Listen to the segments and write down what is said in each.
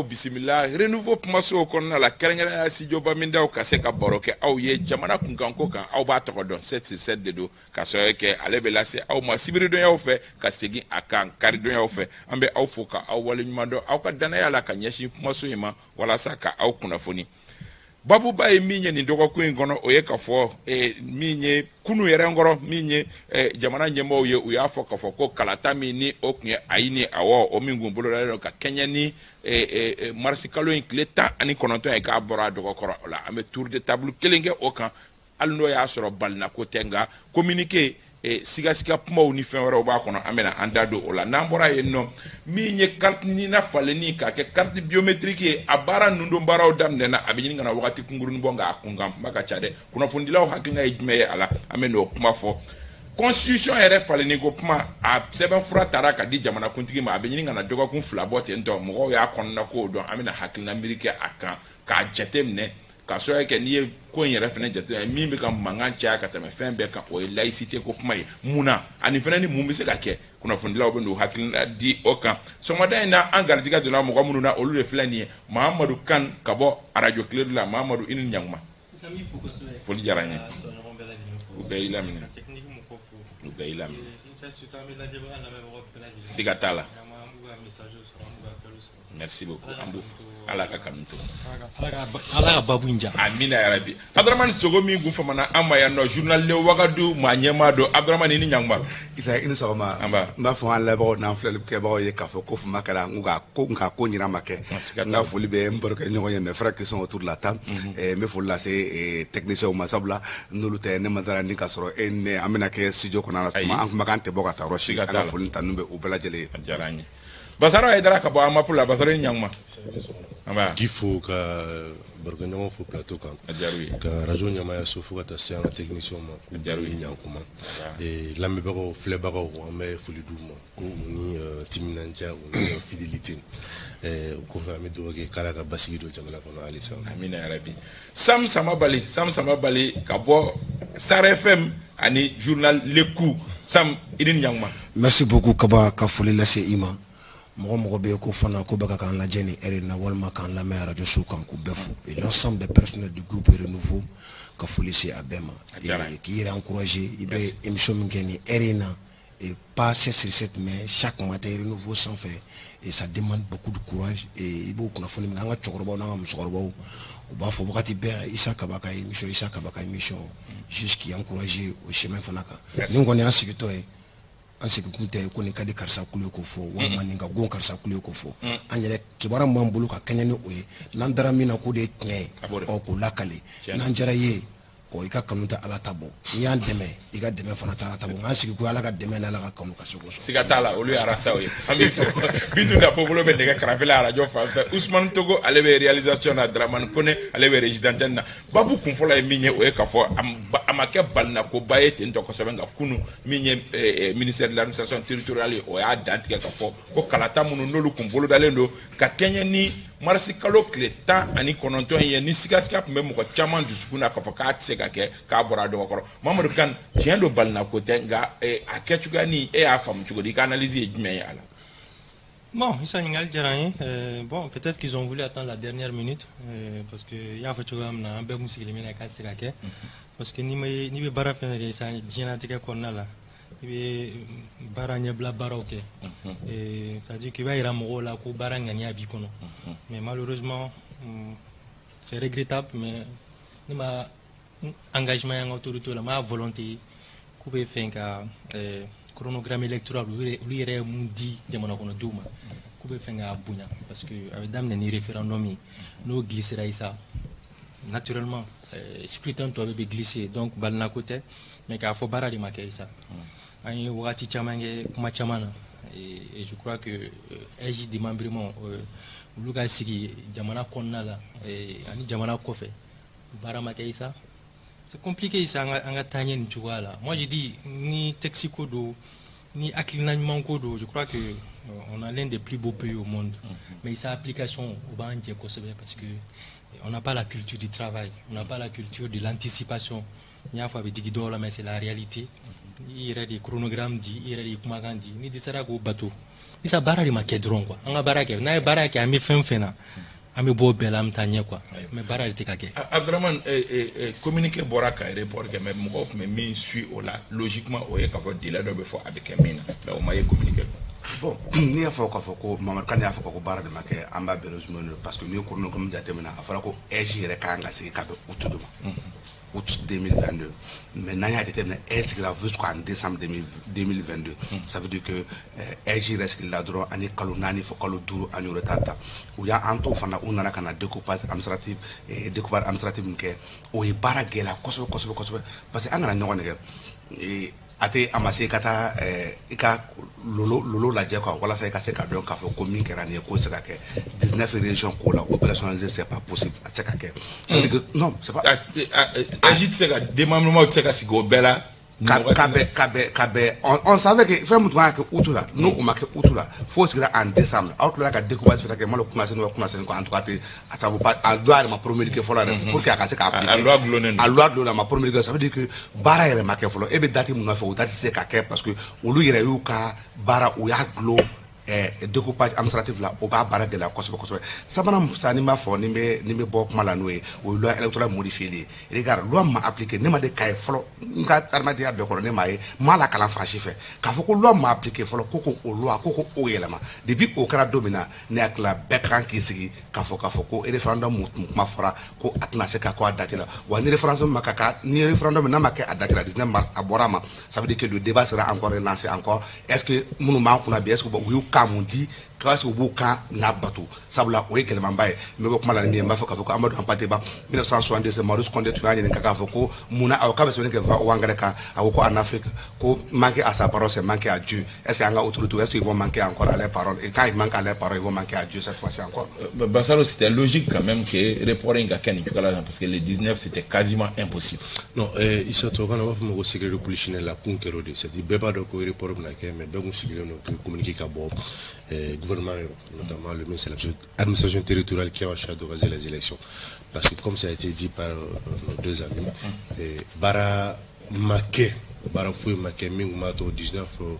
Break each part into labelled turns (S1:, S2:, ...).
S1: Bisimila Renouveau kumaso kɔnɔna la, kɛrɛnkɛrɛnnenya studio Bamindaw, ka se ka baro kɛ aw ye jamana kunkanko kan. Aw b'a tɔgɔ dɔn, 7 sur 7 de don, ka sababu kɛ ale bɛ lase aw ma sibiridonyaw fɛ ka segin a kan karidonyaw fɛ. An bɛ aw fo ka aw waleɲuman dɔn aw ka danaya la ka ɲɛsin kumaso in ma walasa ka aw kunnafoni. Babuba ye min ye nin dɔgɔkun in kɔnɔ, o ye ka fɔ min ye kunu yɛrɛ kɔrɔ, min ye jamana ɲɛmɔgɔw ye, u y'a fɔ k'a fɔ ko kalata min ni o tun ye ayi ni awɔ, o min kun bolodalen don ka kɛɲɛ ni marisi kalo in tile 19 ye, k'a bɔra a dɔgɔkɔrɔ. O la, an bɛ tour de table kelen kɛ o kan, hali n'o y'a sɔrɔ balinako tɛ, nka communiqué sigasiga kumaw ni fɛn wɛrɛw b'a kɔnɔ. An bɛna an da don o la. N'an bɔra yen nɔ, min ye carte NINA falenni k'a kɛ carte biométrique ye, a baara ninnu don baaraw daminɛna, a bɛ ɲini ka na wagati kunkurunin bɔ, nka a kunkan kuma ka ca dɛ. Kunnafonidilaw hakilina ye jumɛn ye a la? An bɛ n'o kuma fɔ. Constitution yɛrɛ falenni ko kuma, a sɛbɛnfura taara ka di jamanakuntigi ma, a bɛ ɲini ka na dɔgɔkun 2 bɔ ten tɔ. Mɔgɔw y'a kɔnɔna kow dɔn, an bɛna hakilina miiri kɛ a kan k'a jate minɛ, ka sababu kɛ n'i ye ko in yɛrɛ fɛnɛ jate, min bɛ ka mankan caya ka tɛmɛ fɛn bɛɛ kan, o ye laïcité ko kuma ye. Mun na ani fɛnɛ ni mun bɛ se ka kɛ? Kunnafonidilaw bɛ n'u hakilina di o kan. Sɔgɔmada in na, an garijɛgɛ donna mɔgɔ minnu na, olu de filɛ nin ye: Mahamadu Kan ka bɔ arajo Kiledu la. Mahamadu, i ni ɲankuma. Foli diyara n ye. U bɛɛ y'i laminɛ, u bɛɛ y'i laminɛ, siga t'a la. Merci beaucoup. An b'u fo, Ala ka kanu to.
S2: Ala ka babu in ja.
S1: Amina yarabi. Abdramani Sogo min kun famana an ma yan nɔ, journal Le Wagadu maa ɲɛmaa don. Abdramani, i ni ɲankuma.
S3: Isa, i ni sɔgɔma.
S1: An ba.
S3: N b'a fɔ an lamɛnbagaw n'an filɛlikɛbagaw ye k'a fɔ ko fama kɛra n ka ko, nka ko ɲinan ma kɛ.
S1: Siga t'a
S3: n ka foli bɛ n barokɛ ɲɔgɔn ye, mes frères qui sont autour de la table. N bɛ foli lase techniciens ma, sabula n'olu tɛ, ne ma dara ni ka sɔrɔ e ni ne an bɛna kɛ studio kɔnɔ
S1: Ayi.
S3: an kumakan tɛ bɔ ka taa yɔrɔ si.
S1: Siga
S3: an
S1: t'a
S3: ka
S1: la.
S3: foli tanu bɛ u bɛɛ lajɛlen ye.
S1: A diyara an ye. Basaro Hayidara ka bɔ Amapu la. Basaro, i ni ɲankuma. An ba.
S4: K'i fo ka barokɛɲɔgɔn fo plateau kan.
S1: A diyara u ye.
S4: Ka radio ɲɛmayaso fo ka taa se an ka technicien ma, k'u
S1: diyara u ye.
S4: ni ɲankuma. Lamɛnbagaw, filɛbagaw, an bɛ foli d'u ma ko u ni timinandiya, u ni fidélité. O kɔfɛ, an bɛ dugawu kɛ k'Ala ka basigi don jamana kɔnɔ halisa.
S1: Amina yarabi. Sam Samabali, Sam Samabali ka bɔ Sar FM ani journal L'Écho. Sam, i ni ɲankuma.
S5: Merci beaucoup Kaba, ka foli lase i ma. Mɔgɔ mɔgɔ bɛ yen ko fana ko bɛ ka k'an lajɛ ni heure in na walima k'an lamɛn radio so kan, k'u bɛɛ fo, et l'ensemble des personnels du groupe Renouveau, ka foli se a bɛɛ ma.
S1: A diyara n ye.
S5: Et k'i yɛrɛ encourager, i bɛ émission min kɛ ni heure in na, et pas 7 sur 7, mais chaque matin Renouveau sanfɛ, et ça demande beaucoup de courage. Et i b'o kunnafoni min, an ka cɛkɔrɔbaw n'an ka musokɔrɔbaw, u b'a fɔ wagati bɛɛ Isa Kaba ka émission, Isa Kaba ka émission, juste k'i encourager o chemin fana kan. Nin kɔni y'an sigitɔ ye, an sigikun tɛ ko nin ka di karisa kulo ye k'o fɔ, walima nin ka gon karisa kulo ye k'o fɔ. An yɛrɛ kibaruya min b'an bolo ka kɛɲɛ ni o ye, n'an dara min na k'o de ye tiɲɛ ye,
S1: A b'o de fɔ.
S5: Ɔ, k'o lakale.
S1: Tiɲɛ.
S5: N'an diyara i ye, ɔ, i ka kanu tɛ Ala ta bɔ, n'i y'an dɛmɛ, i ka dɛmɛ fana tɛ Ala ta bɔ, nka an sigikun ye Ala ka dɛmɛ n'Ala ka kanu ka se k'o sɔrɔ.
S1: Siga t'a la, olu ye arasaw ye. An b'i fo. Bintu Dafo bolo bɛ nɛgɛ karafe la arajo fan fɛ. Usumani Togo, ale bɛ réalisation na. Dramani Kone, ale bɛ régie d'antenne na. Babu kunfɔlɔ ye min ye, o ye k'a fɔ a ma kɛ balinakoba ye ten tɔ kosɛbɛ, nka kunu, min ye ministère de l'Administration territoriale ye, o y'a dantigɛ k'a fɔ ko kalata minnu n'olu kun bolodalen don ka kɛɲɛ ni marisi kalo tile 19 ye, ni sigasiga tun bɛ mɔgɔ caman dusukun na k'a fɔ k'a tɛ se ka kɛ, k'a bɔra a dɔgɔkɔrɔ. Mamadu Kan, tiɲɛ don balinako tɛ, nka a kɛcogoya ni e y'a faamu cogo di? I ka analyse ye jumɛn ye a la?
S2: Bon, Issa, ɲininkali diyara n ye. Bon, peut-être qu'ils ont voulu attendre la dernière minute, parce que i y'a fɔ cogoya min na, an bɛɛ kun sigilen bɛ n'a ye k'a tɛ se ka kɛ, parce que n'i ma n'i bɛ baara fɛn fɛn kɛ sisan diɲɛlatigɛ kɔnɔna la, i bɛ baara ɲɛbila baaraw kɛ. C'est-à-dire qu'il b'a yira mɔgɔw la ko baara ŋaniya b'i kɔnɔ, mais malheureusement, c'est regrettable, mais ne ma engagement y'an ka autorité la, n ma volonté k'u bɛ fɛ ka chronogramme électoral, olu yɛrɛ ye mun di jamana kɔnɔdenw ma, k'u bɛ fɛ k'a bonya, parce que a bɛ daminɛ ni référendum ye, n'o glissera Isa, naturellement scrutin tɔ bɛɛ bɛ glisser. Donc balinako tɛ, mais k'a fɔ baara de ma kɛ Isa. An ye wagati caman kɛ kuma caman na, et je crois que AIGE démembrement, olu ka sigi jamana kɔnɔna la ani jamana kɔfɛ, baara ma kɛ Isa. C'est compliqué Isa, an ka taa ɲɛ nin cogoya la. Moi je dis, ni texte ko don, ni hakilina ɲuman ko don, je crois que on a l'un des plus beaux pays au monde, mais Isa, application o b'an jɛ kosɛbɛ, parce que on n'a pas la culture du travail, on n'a pas la culture de l'anticipation. N y'a fɔ a bɛ digi dɔw la, mais c'est la réalité. I yɛrɛ de ye chronogramme di, i yɛrɛ de ye kumakan di. N'i dɛsɛra k'o bato, Isa, baara de ma kɛ dɔrɔn quoi. An ka baara kɛ, n'a ye baara kɛ, an bɛ fɛn fɛn na, an bɛ bɔ bɛɛ la, an bɛ taa ɲɛ quoi, mais baara de tɛ ka kɛ.
S1: Abdramane, communiqué bɔra ka report kɛ, mais mɔgɔw tun bɛ min suit o la, logiquement, o ye k'a fɔ délai dɔ bɛ fɔ a bɛ kɛ min na, mais o ma ye communiqué kɔnɔ.
S3: Bon, n'i y'a fɔ k'a fɔ ko Mamadu Kane y'a fɔ ko baara de ma kɛ, an b'a bɛɛ résumé n'o ye, parce que n'i ye chronogramme jateminɛ, a fɔra ko AIGE yɛrɛ ka kan ka sigi ka bɛn août de ma, août 2022. Mais n'an y'a jateminɛ, AIGE sigira jusqu'en décembre 2022. Ça veut dire que AIGE yɛrɛ sigila dɔrɔn, an ye kalo 4 fɔ kalo 5, an y'o retard ta. U y'an t'o fana, u nana ka na découpage administratif min kɛ, o ye baara gɛlɛya kosɛbɛ kosɛbɛ kosɛbɛ, parce que an kana ɲɔgɔn nɛgɛ, a tɛ a ma se i ka taa i ka lolo lolo lajɛ quoi, walasa i ka se k'a dɔn k'a fɔ ko min kɛra nin ye, k'o tɛ se ka kɛ 19 régions ko la opérationnaliser, c'est pas possible, a tɛ se ka kɛ. Ça veut dire que non, c'est pas
S1: AIGE tɛ se ka, démembrement tɛ se ka sigi o bɛɛ la.
S3: Ka bɛn, on savait que fɛn min tun kan ka kɛ août la, n'o o ma kɛ août la, f'o sigira en décembre. Aw tilala ka découpage fɛnɛ kɛ, malo kunnaseni wa kunnaseni quoi. En tout cas, tɛ a sabu pas a loi yɛrɛ ma promulguer fɔlɔ yɛrɛ pour que a ka se ka appliquer.
S1: A loi gulonnen don.
S3: A loi gulonnen, a ma promulguer. Ça veut dire que baara yɛrɛ ma kɛ fɔlɔ. E bɛ date mun nɔfɛ, o date tɛ se ka kɛ, parce que olu yɛrɛ y'u ka baara, u y'a gulon découpage administratif la, o b'a baara gɛlɛya kosɛbɛ kosɛbɛ. Sabanan sa, ni n b'a fɔ, ni bɛ bɔ kuma la, n'o ye, o ye loi électorale modifiée ye. Regarde, loi ma appliqué, ne ma de k'a ye fɔlɔ n ka adamadenya bɛɛ kɔnɔ, ne m'a ye n m'a lakalan fan si fɛ k'a fɔ ko loi ma appliqué fɔlɔ, ko o loi ko o yɛlɛma. Depuis o kɛra don min na, ne hakili la, bɛɛ ka kan k'i sigi k'a fɔ ko référendum mun tun kuma fɔra ko a tɛna se ka kɛ a date la wa. Ni référendum ma ka ni référendum n'a ma kɛ a date la, 19 mars, a bɔra a ma, ça veut dire que le débat sera encore relancé encore. Est-ce que minnu b'an kunna bi, est-ce que u y'u kan mun di, est-ce que u b'u kan labato? Sabula o ye gɛlɛmanba ye. N bɛ bɔ kuma la ni min ye, n b'a fɔ k'a fɔ ko Amadu Hampâté Bâ, 1962, Maurice Koundé tun y'a ɲininka k'a fɔ ko munna awɔ k'a bɛ sɛbɛnni kɛ Wangɛrɛ kan. A ko ko en Afrique, ko manquer à sa parole, c'est manquer à Dieu. Est-ce que an ka autorité, est-ce qu'ils vont manquer encore à leur parole? Et quand ils manquent à leur parole, ils vont manquer à Dieu cette fois-ci encore.
S1: Bassaro, c'était logique quand même que report in ka kɛ nin cogoya la, parce que le 19, c'était quasiment impossible.
S4: Non, Issa, tubabukan na, u b'a fɔ ma ko secret de polichinelle la. Kun kɛra o de, c'est à dire bɛɛ b'a dɔn ko report bɛna kɛ, mais bɛɛ kun sigilen don ko communiqué ka bɔ gouvernement yɔrɔ, notamment le ministre de l'administration territoriale qui est en charge d'organiser les élections, parce que comme ça a été dit par nos deux amis, baara ma kɛ, baara foyi ma kɛ min tun b'a to 19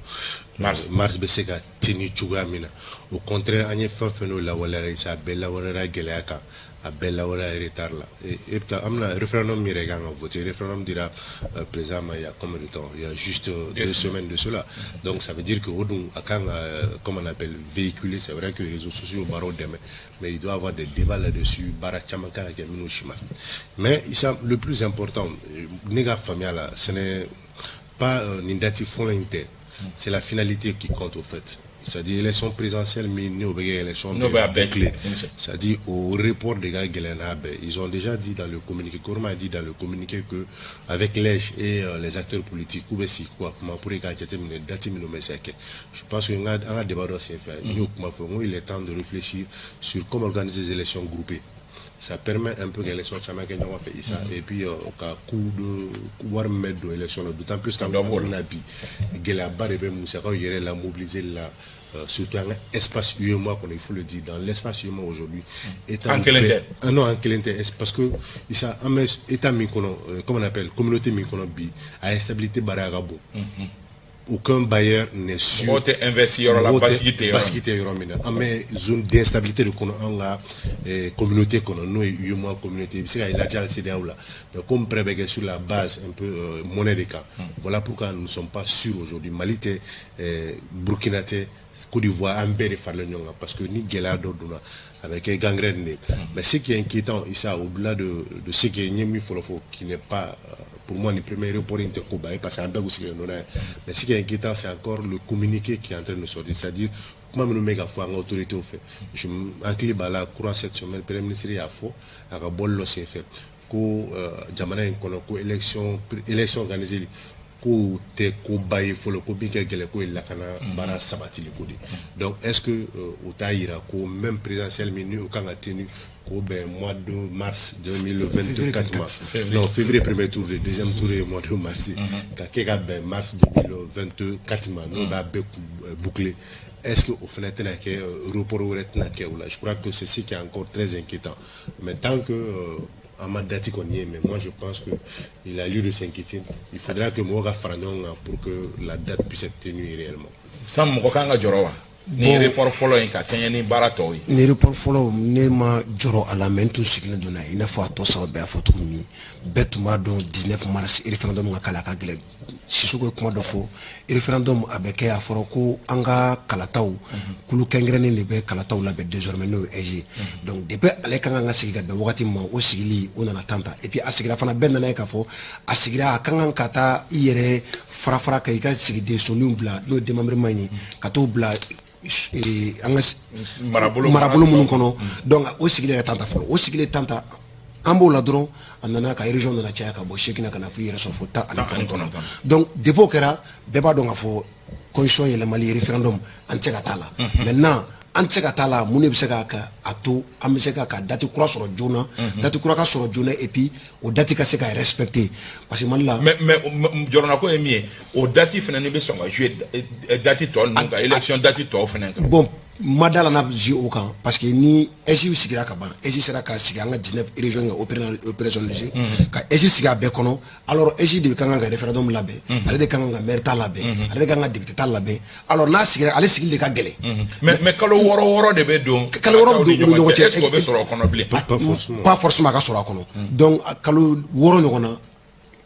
S1: mars
S4: mars bɛ se ka tenir cogoya min na. Au contraire, an ye fɛn fɛn n'o lawaleyara, Issa, a bɛɛ lawaleyara gɛlɛya kan, a bɛɛ lawaleya retard la. Et puis an bɛna référendum min yɛrɛ kan ka voter, référendum dira président ma il y a combien de temps? Il y a juste 2 semaines de cela. Donc ça veut dire que o dun a kan ka comment on appelle, véhiculer. C'est vrai que les réseaux sociaux baaraw dɛmɛ, mais il doit y avoir des débats là-dessus. Baara caman kan ka kɛ minnu si ma. Mais Issa, le plus important, ne ka faamuya la, ce n'est pas nin date fɔlɔ in tɛ, c'est la finalité qui compte au fait, c'est-à-dire élection présidentielle min n'o bɛ kɛ élection
S1: N'o bɛ a bɛɛ
S4: bouclée, c'est-à-dire au report de ka gɛlɛn n'a bɛɛ. Ils ont déjà dit dans le communiqué, gouvernement a dit dans le communiqué que avec l'AIGE et les acteurs politiques, k'u bɛ sigi k'u kuma pour que k'a jateminɛ date minnu bɛ se ka kɛ. Je pense que n ka an ka débat dɔ senfɛ, n y'o kuma fɔ, n ko il est temps de réfléchir sur comment organiser des élections groupées. Ça permet un peu que élection caman kɛ ɲɔgɔn fɛ, Issa, et puis ka coût de wari min bɛ don élection na, d'autant plus qu'an bɛ waati min na bi, gɛlɛyaba de bɛ musakaw yɛrɛ la mobiliser la, surtout an ka espace UEMOA kɔnɔ. Il faut le dire, dans l'espace UEMOA aujourd'hui, état
S1: An kelen tɛ.
S4: Ah non, an kelen tɛ, parce que Issa, an bɛ état min kɔnɔ, comment on appelle, communauté min kɔnɔ bi, a instabilité baara ka bon. Aucun bailleur n'est sûr.
S1: Mɔgɔw tɛ investi yɔrɔ la,
S4: mɔgɔw tɛ
S1: basigi tɛ yɔrɔ
S4: basigi tɛ yɔrɔ min na. An bɛ zone d'instabilité de kɔnɔ, an ka communauté kɔnɔ, n'o ye UEMOA communauté. I bɛ se ka élargir hali CEDEAO la, mais comme prêt bɛ kɛ sur la base un peu monnaie de kan, voilà pourquoi nous ne sommes pas sûrs aujourd'hui. Mali tɛ, Burkina tɛ, Côte d'Ivoire, an bɛɛ de faralen ɲɔgɔn kan, parce que ni gɛlɛya dɔ donna, a bɛ kɛ gangrène de ye. Mais ce qui est inquiétant, Issa, au-delà de ce qui est n ye min fɔlɔ fɔ, qui n'est pas pour moi ni premier report in tɛ koba ye, parce que an bɛɛ kun sigilen don n'a ye, mais ce qui est inquiétant, c'est encore le communiqué qui est en train de sortir, c'est-à-dire kuma minnu bɛ ka fɔ an ka autorités fɛ. Je hakili b'a la, courant cette semaine, premier ministre y'a fɔ a ka bɔli dɔ senfɛ ko jamana in kɔnɔ, ko élection organisée ko tɛ koba ye fɔlɔ, ko min kɛ gɛlɛn ko ye lakana baara sabatili ko de. Donc est ce que o t'a yira ko même présidentielle min ni o kan ka tenir k'o bɛn mois de mars 2024 ma, non, février premier tour de, deuxième tour ye mois de mars, ka kɛ ka bɛn mars 2024 ma, n'o b'a bɛɛ boucler, est-ce que o fana tɛna kɛ report wɛrɛ tɛna kɛ o la? Je crois que c'est ce qui est encore très inquiétant. Mais tant que An ma date kɔni ye, mais moi je pense que il a lieu de s'inquiéter. Il faudra que mɔgɔw ka fara ɲɔgɔn kan pour que la date puisse être tenue réellement.
S1: San mɔgɔ kan ka jɔrɔ wa ni report fɔlɔ in ka kɛɲɛ ni baara tɔw ye?
S5: Ni report fɔlɔ, ne ma jɔrɔ a la, mais n tun sigilen don n'a ye. I n'a fɔ a tɔ saba bɛɛ y'a fɔ cogo min, bɛɛ tun b'a dɔn 19 mars référendum ka k'a la, a ka gɛlɛn. Sisoko ye kuma dɔ fɔ, référendum a bɛ kɛ, a fɔra ko an ka kalataw kulu kɛrɛnkɛrɛnnen de bɛ kalataw labɛn désormais, n'o ye AIGE. Donc depuis ale ka kan ka sigi ka bɛn wagati min ma, o sigili o nana tan ta. Et puis a sigira fana, bɛɛ nana ye k'a fɔ a sigira, a ka kan ka taa i yɛrɛ fara fara ka i ka sigiden soninw bila, n'o ye démembrement ye, ka t'o bila an ka marabolo minnu kɔnɔ. Donc o sigilen yɛrɛ tan ta fɔlɔ, o sigilen tan ta, an b'o la dɔrɔn, a nana ka région nana caya ka bɔ 8 na ka na fo i yɛrɛ sɔrɔ fo 19 na. Donc depuis o kɛra, bɛɛ b'a dɔn k'a fɔ constitution yɛlɛmali, référendum, an tɛ se ka taa la. Maintenant an tɛ se ka taa la, mun de bɛ se ka a to an bɛ se ka date kura sɔrɔ joona, date kura ka sɔrɔ joona, et puis o date ka se ka respecter? Parce que Mali la
S1: Mais jɔrɔnako ye min ye, o date fana ni bɛ sɔn ka jouer date tɔ ninnu kan, élection date tɔw fana kan.
S5: Bon, ma da la n'a bɛ jouer o kan, parce que ni AIGE sigira ka ban, AIGE sera ka sigi an ka 19 régions ka opérationnaliser, ka AIGE sigi a bɛɛ kɔnɔ, alors AIGE de kan ka référendum labɛn, ale de kan ka maire ta labɛn, ale de kan ka député ta labɛn. Alors n'a sigira, ale sigili de ka gɛlɛn.
S1: Mais kalo 6 6 de bɛ don.
S5: Kalo 6 bɛ don u ni ɲɔgɔn cɛ.
S1: Est ce que o bɛ sɔrɔ o kɔnɔ bilen?
S4: Pas forcément.
S5: Pas forcément a ka sɔrɔ a kɔnɔ. Donc kalo 6 ɲɔgɔn na.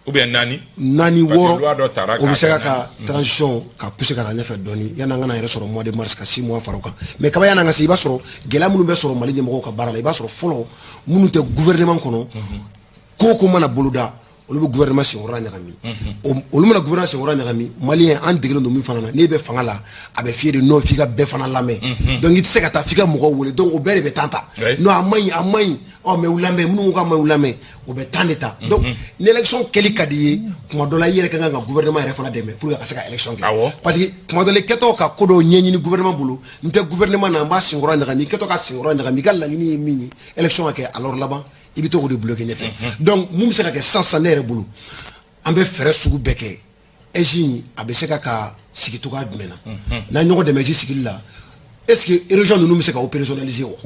S1: Ou bien naani.
S5: Naani, 6,
S1: loi dɔ tara.
S5: O bɛ se ka transition ka pousser ka na ɲɛfɛ dɔɔni, yanni an ka na yɛrɛ sɔrɔ mois de mars, ka 6 mois fara o kan. Mais kaba yanni an ka se, i b'a sɔrɔ gɛlɛya minnu bɛ sɔrɔ Mali ɲɛmɔgɔw ka baara la, i b'a sɔrɔ fɔlɔ minnu tɛ gouvernement kɔnɔ, ko o ko mana boloda, olu bɛ gouvernement senkɔrɔla ɲagami. Olu mana gouvernement senkɔrɔla ɲagami, malien an degelen don min fana na, n'e bɛ fanga la, a bɛ f'i ye de non, f'i ka bɛɛ fana lamɛn. Donc i tɛ se ka taa f'i ka mɔgɔw wele. Donc o bɛɛ de bɛ temps ta. Non, a man ɲi, a man ɲi. Ɔ mais u lamɛn, minnu ko k'a man ɲi, u lamɛn, o bɛ temps de ta. Donc ni élection kɛli ka di i ye, tuma dɔ la i yɛrɛ ka kan ka gouvernement yɛrɛ fana dɛmɛ pour que a ka se ka élection kɛ, parce que tuma dɔ la i kɛtɔ ka ko dɔw ɲɛɲini gouvernement bolo, n tɛ gouvernement na, n b'a senkɔrɔ ɲagami, i kɛtɔ ka senkɔrɔ ɲagami, i ka laɲini ye min ye, élection ka kɛ, alors laban i bɛ to k'o de bloquer ɲɛfɛ. Donc mun bɛ se ka kɛ sisan sisan? Ne yɛrɛ bolo, an bɛ fɛɛrɛ sugu bɛɛ kɛ. AIGE in, a bɛ se ka sigi cogoya jumɛn na n'an ɲɔgɔn dɛmɛ AIGE sigili la? Est ce que région ninnu bɛ se ka opérationnaliser wa?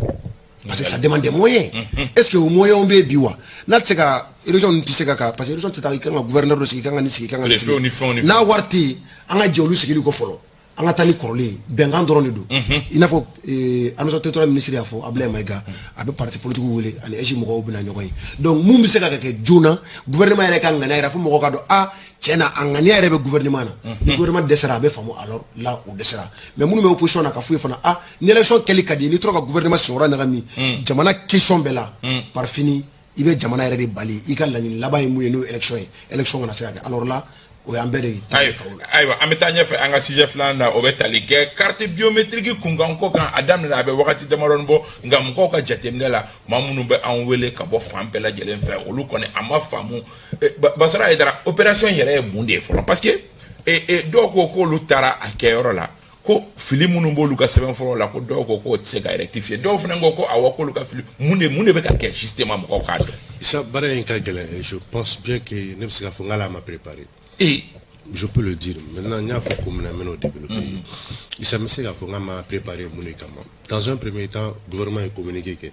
S5: Parce que ça demande des moyens. Est ce que o moyens bɛ yen bi wa? N'a tɛ se ka région ninnu tɛ se ka, parce que région tɛ taa, i kan ka gouverneur dɔ sigi, i kan ka nin sigi, i kan ka nin sigi. N'a wari tɛ yen, an ka jɛ olu sigili kɔ fɔlɔ, an ka taa ni kɔrɔlen ye. Bɛnkan dɔrɔn de don. I n'a fɔ administration territoriale ministre y'a fɔ, Abdoulaye Maïga, a bɛ parti politique wele ani AIGE mɔgɔw bɛna ɲɔgɔn ye. Donc mun bɛ se ka kɛ joona, gouvernement yɛrɛ ka ŋaniya yɛrɛ fo mɔgɔw ka dɔn, a tiɲɛ na, a ŋaniya yɛrɛ bɛ gouvernement na. Ni gouvernement dɛsɛra, a bɛ faamu, alors là o dɛsɛra. Mais minnu bɛ opposition na, ka f'u ye fana, a ni élection kɛli ka di ye, n'i tora ka gouvernement senkɔrɔ ɲagami jamana question bɛɛ la, par fini i bɛ jamana yɛrɛ de bali i ka laɲini laban ye mun ye, n'o ye élection ye, élection kana se ka kɛ. Alors là, o y'an bɛɛ de ye.
S1: Ayiwa, an bɛ taa ɲɛfɛ. An ka sujet filanan na, o bɛ tali kɛ carte biométrique kunkanko kan. A daminɛ, a bɛ wagati damadɔni bɔ, nka mɔgɔw ka jateminɛ la, maa minnu bɛ an wele ka bɔ fan bɛɛ lajɛlen fɛ, olu kɔni a ma faamu. Basara Hayidara, opération yɛrɛ ye mun de ye fɔlɔ? Parce que dɔw ko k'olu taara a kɛyɔrɔ la, ko fili minnu b'olu ka sɛbɛnfuraw la, ko dɔw ko k'o tɛ se ka rectifier, dɔw fana ko ko awɔ, k'olu ka fili. Mun de bɛ ka kɛ justement, mɔgɔw k'a dɔn?
S4: Isa, baara in ka gɛlɛn. Je pense bien que ne bɛ se k'a fɔ n k'ale ma préparé. Je peux le dire maintenant, n y'a fɔ ko min na, n bɛn'o développer. Isa, n bɛ se k'a fɔ n k'a ma préparé mun de kama? Dans un premier temps, gouvernement ye communiqué kɛ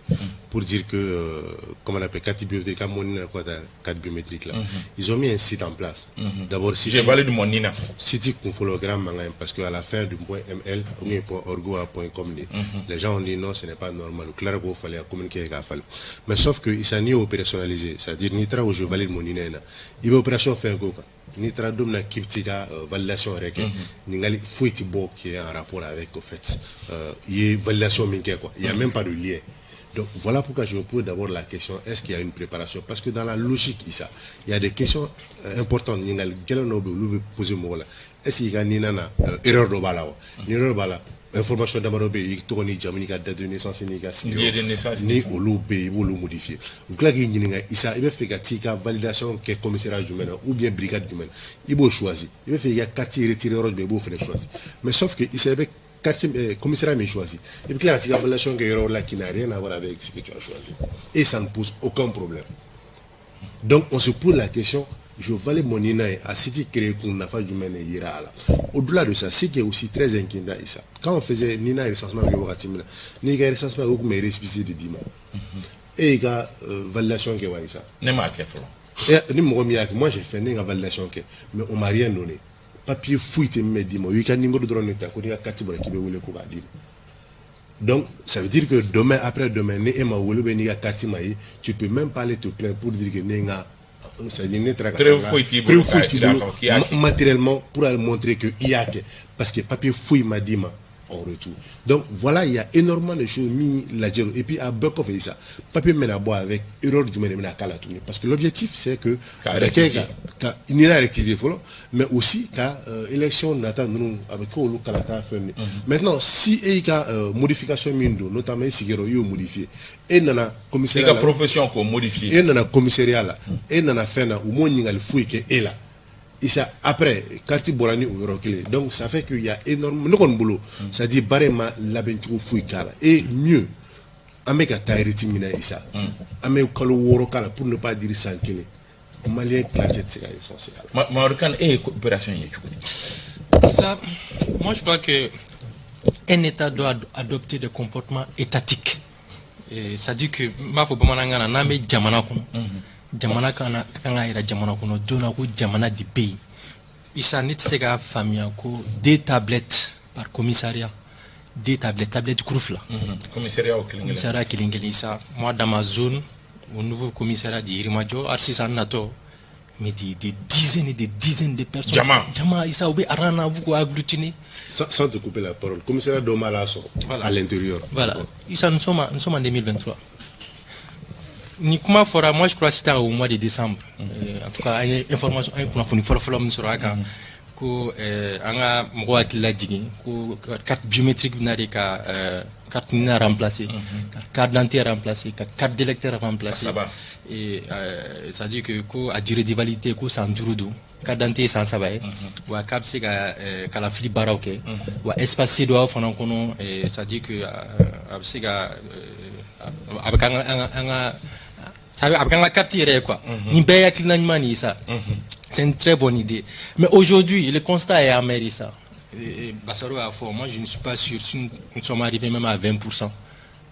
S4: pour dire que comment on appelle, carte biométrique, ka mon quoi, carte biométrique là, ils ont mis un site en place. D'abord site
S1: Je valide mon NINA.
S4: Site kun fɔlɔ, o kɛra mankan ye, parce que à la fin du point .ml ou bien point .org ou point .com de, les gens ont dit non, ce n'est pas normal. U tilara k'o falen, a communiqué k'a falen. Mais sauf que Isa, n'i y'o opérationnalisé, c'est-à-dire n'i taara o je valide mon NINA in na, i bɛ opération fɛn k'o kan, n'i taara don min na k'i bɛ t'i ka validation yɛrɛ kɛ, ɲininkali foyi tɛ bɔ qui est en rapport avec au fait i ye validation min kɛ quoi. Il y a même pas de lien. Donc voilà pourquoi je me pose d'abord la question: est-ce qu'il y a une préparation? Parce que dans la logique, Issa, il y a des questions importantes, ɲininkali gɛlɛn dɔw bɛ yen, olu bɛ poser mɔgɔ la. Est-ce que i ka NINA na, erreur dɔ b'a la wa? Ni erreur b'a la, information damadɔ bɛ yen, i tɔgɔ ni jamu n'i ka date de naissance n'i ka sigiyɔrɔ, ni olu bɛ yen, i b'olu modifier. U tila k'i ɲininka, Issa, i bɛ fɛ ka t'i ka validation kɛ commissariat jumɛn na ou bien brigade jumɛn na, i b'o choisi. I bɛ fɛ i ka carte retirer yɔrɔ jumɛn, i b'o fana choisi. Mais sauf que Issa, i bɛ carte commissariat min choisi, i bɛ tila ka t'i ka validation kɛ yɔrɔ la qui n'a rien à voir avec ce que tu as choisi, et ça ne pose aucun problème. Donc on se pose la question, je valide mon NINA ye, a site créé kun nafa jumɛn de yira a la? Au-delà de ça, ce qui est aussi très inquiétant, Issa, quand on faisait NINA recensement bɛ kɛ wagati min na, n'i ka recensement, o tun bɛ récépissé de d'i ma. E y'i ka validation kɛ wa, Isa?
S1: Ne m'a kɛ fɔlɔ.
S4: Ni mɔgɔ min y'a kɛ, moi j'ai fait, ne ye n ka validation kɛ, mais on m'a rien donné. Papier foyi tɛ min bɛ d'i ma. U y'i ka numéro dɔrɔn de ta ko n'i ka carte bɔra, k'i bɛ wele ko k'a d'i ma. Donc ça veut dire que demain, après demain, ni e ma wele ou bien n'i ka carte ma ye, tu peux même pas aller te plaindre pour dire que ne ye n ka, c'est-à-dire ne taara ka
S1: Preuve foyi t'i bolo.
S4: Preuve foyi t'i
S1: k'a
S4: bolo
S1: k'i y'a kɛ.
S4: Matériellement pour aller montrer que i y'a kɛ, parce que papier foyi ma d'i ma en retour. Donc voilà, il y a énormément de choses min lajɛ. Et puis a bɛɛ kɔfɛ, Isa, papier min bɛna bɔ avec erreur jumɛn de bɛna k'a la tuguni? Parce que l'objectif, c'est que
S1: K'a
S4: a bɛ kɛ
S1: rectifier.
S4: Ka n'i y'a rectifier fɔlɔ, mais aussi ka élection nata ninnu, a bɛ kɛ olu kalata fɛn de. Maintenant, si e y'i ka modification min don, notamment e sigiyɔrɔ, i y'o modifier, e nana
S1: I
S4: commissariat
S1: ka
S4: la,
S1: profession k'o modifier.
S4: E nana commissariat la, e nana fɛn na, u m'o ɲininkali foyi kɛ e la, Isa. Après, carte bɔra ni o yɔrɔ kelen. Donc ça fait qu'il y a énorme, ne kɔni bolo, c'est à dire baara in ma labɛn cogo foyi k'a la. Et mieux, an bɛ ka taa rythme min na, Isa, an bɛ kalo 6 k'a la, pour ne pas dire san kelen, malien tilancɛ tɛ se ka essence a la.
S1: Mamadu Kane, e ye opération ye cogo di?
S2: Ça, moi je crois que un État doit adopter des comportements étatiques. Et c'est-à-dire que n b'a fɔ bamanankan na, n'an bɛ jamana kɔnɔ, jamana kan na kan ka yira jamana kɔnɔ don na ko jamana de bɛ yen. Isa, ne tɛ se k'a faamuya ko deux tablettes par commissariat, deux tablettes, tablette kuru fila.
S1: Commissariat o kelen kelen.
S2: Commissariat kelen kelen. Isa, moi, dans ma zone, au nouveau commissariat de Yirimajɔ, hali sisan n natɔ, mais des dizaines et des dizaines de personnes.
S1: Jama.
S2: Jama, Isa, u bɛ rang na, u b'u k'u agglutiner.
S4: Sans te couper la parole, commissariat dɔw ma la sɔrɔ
S2: Voilà.
S4: à l'intérieur.
S2: Voilà. Issa, nous sommes en 2023. Ni kuma fɔra, moi je crois que c'était au mois de décembre. En tout cas, an ye information, an ye kunnafoni fɔlɔ-fɔlɔ min sɔrɔ a kan, ko an ka mɔgɔw hakili lajigin ko carte biométrique bɛna de ka carte NINA remplacer, ka carte d'identité remplacer, ka carte d'électeur remplacer.
S1: Saba.
S2: Et c'est-à-dire que ko a durée de validité ko san 5 don, carte d'identité ye san 3 ye, wa k'a bɛ se ka kalafili baaraw kɛ, wa espace CEDEAO fana kɔnɔ, c'est-à-dire que a bɛ se ka a bɛ k'an ka an ka ça a bɛ k'an ka carte yɛrɛ ye quoi. Nin bɛɛ ye hakilina ɲuman de ye sa, c'est une très bonne idée, mais aujourd'hui le constat est amer, Issa. Et Bassaro a fɔ, moi je ne suis pas sûr si nous sommes arrivés même à 20%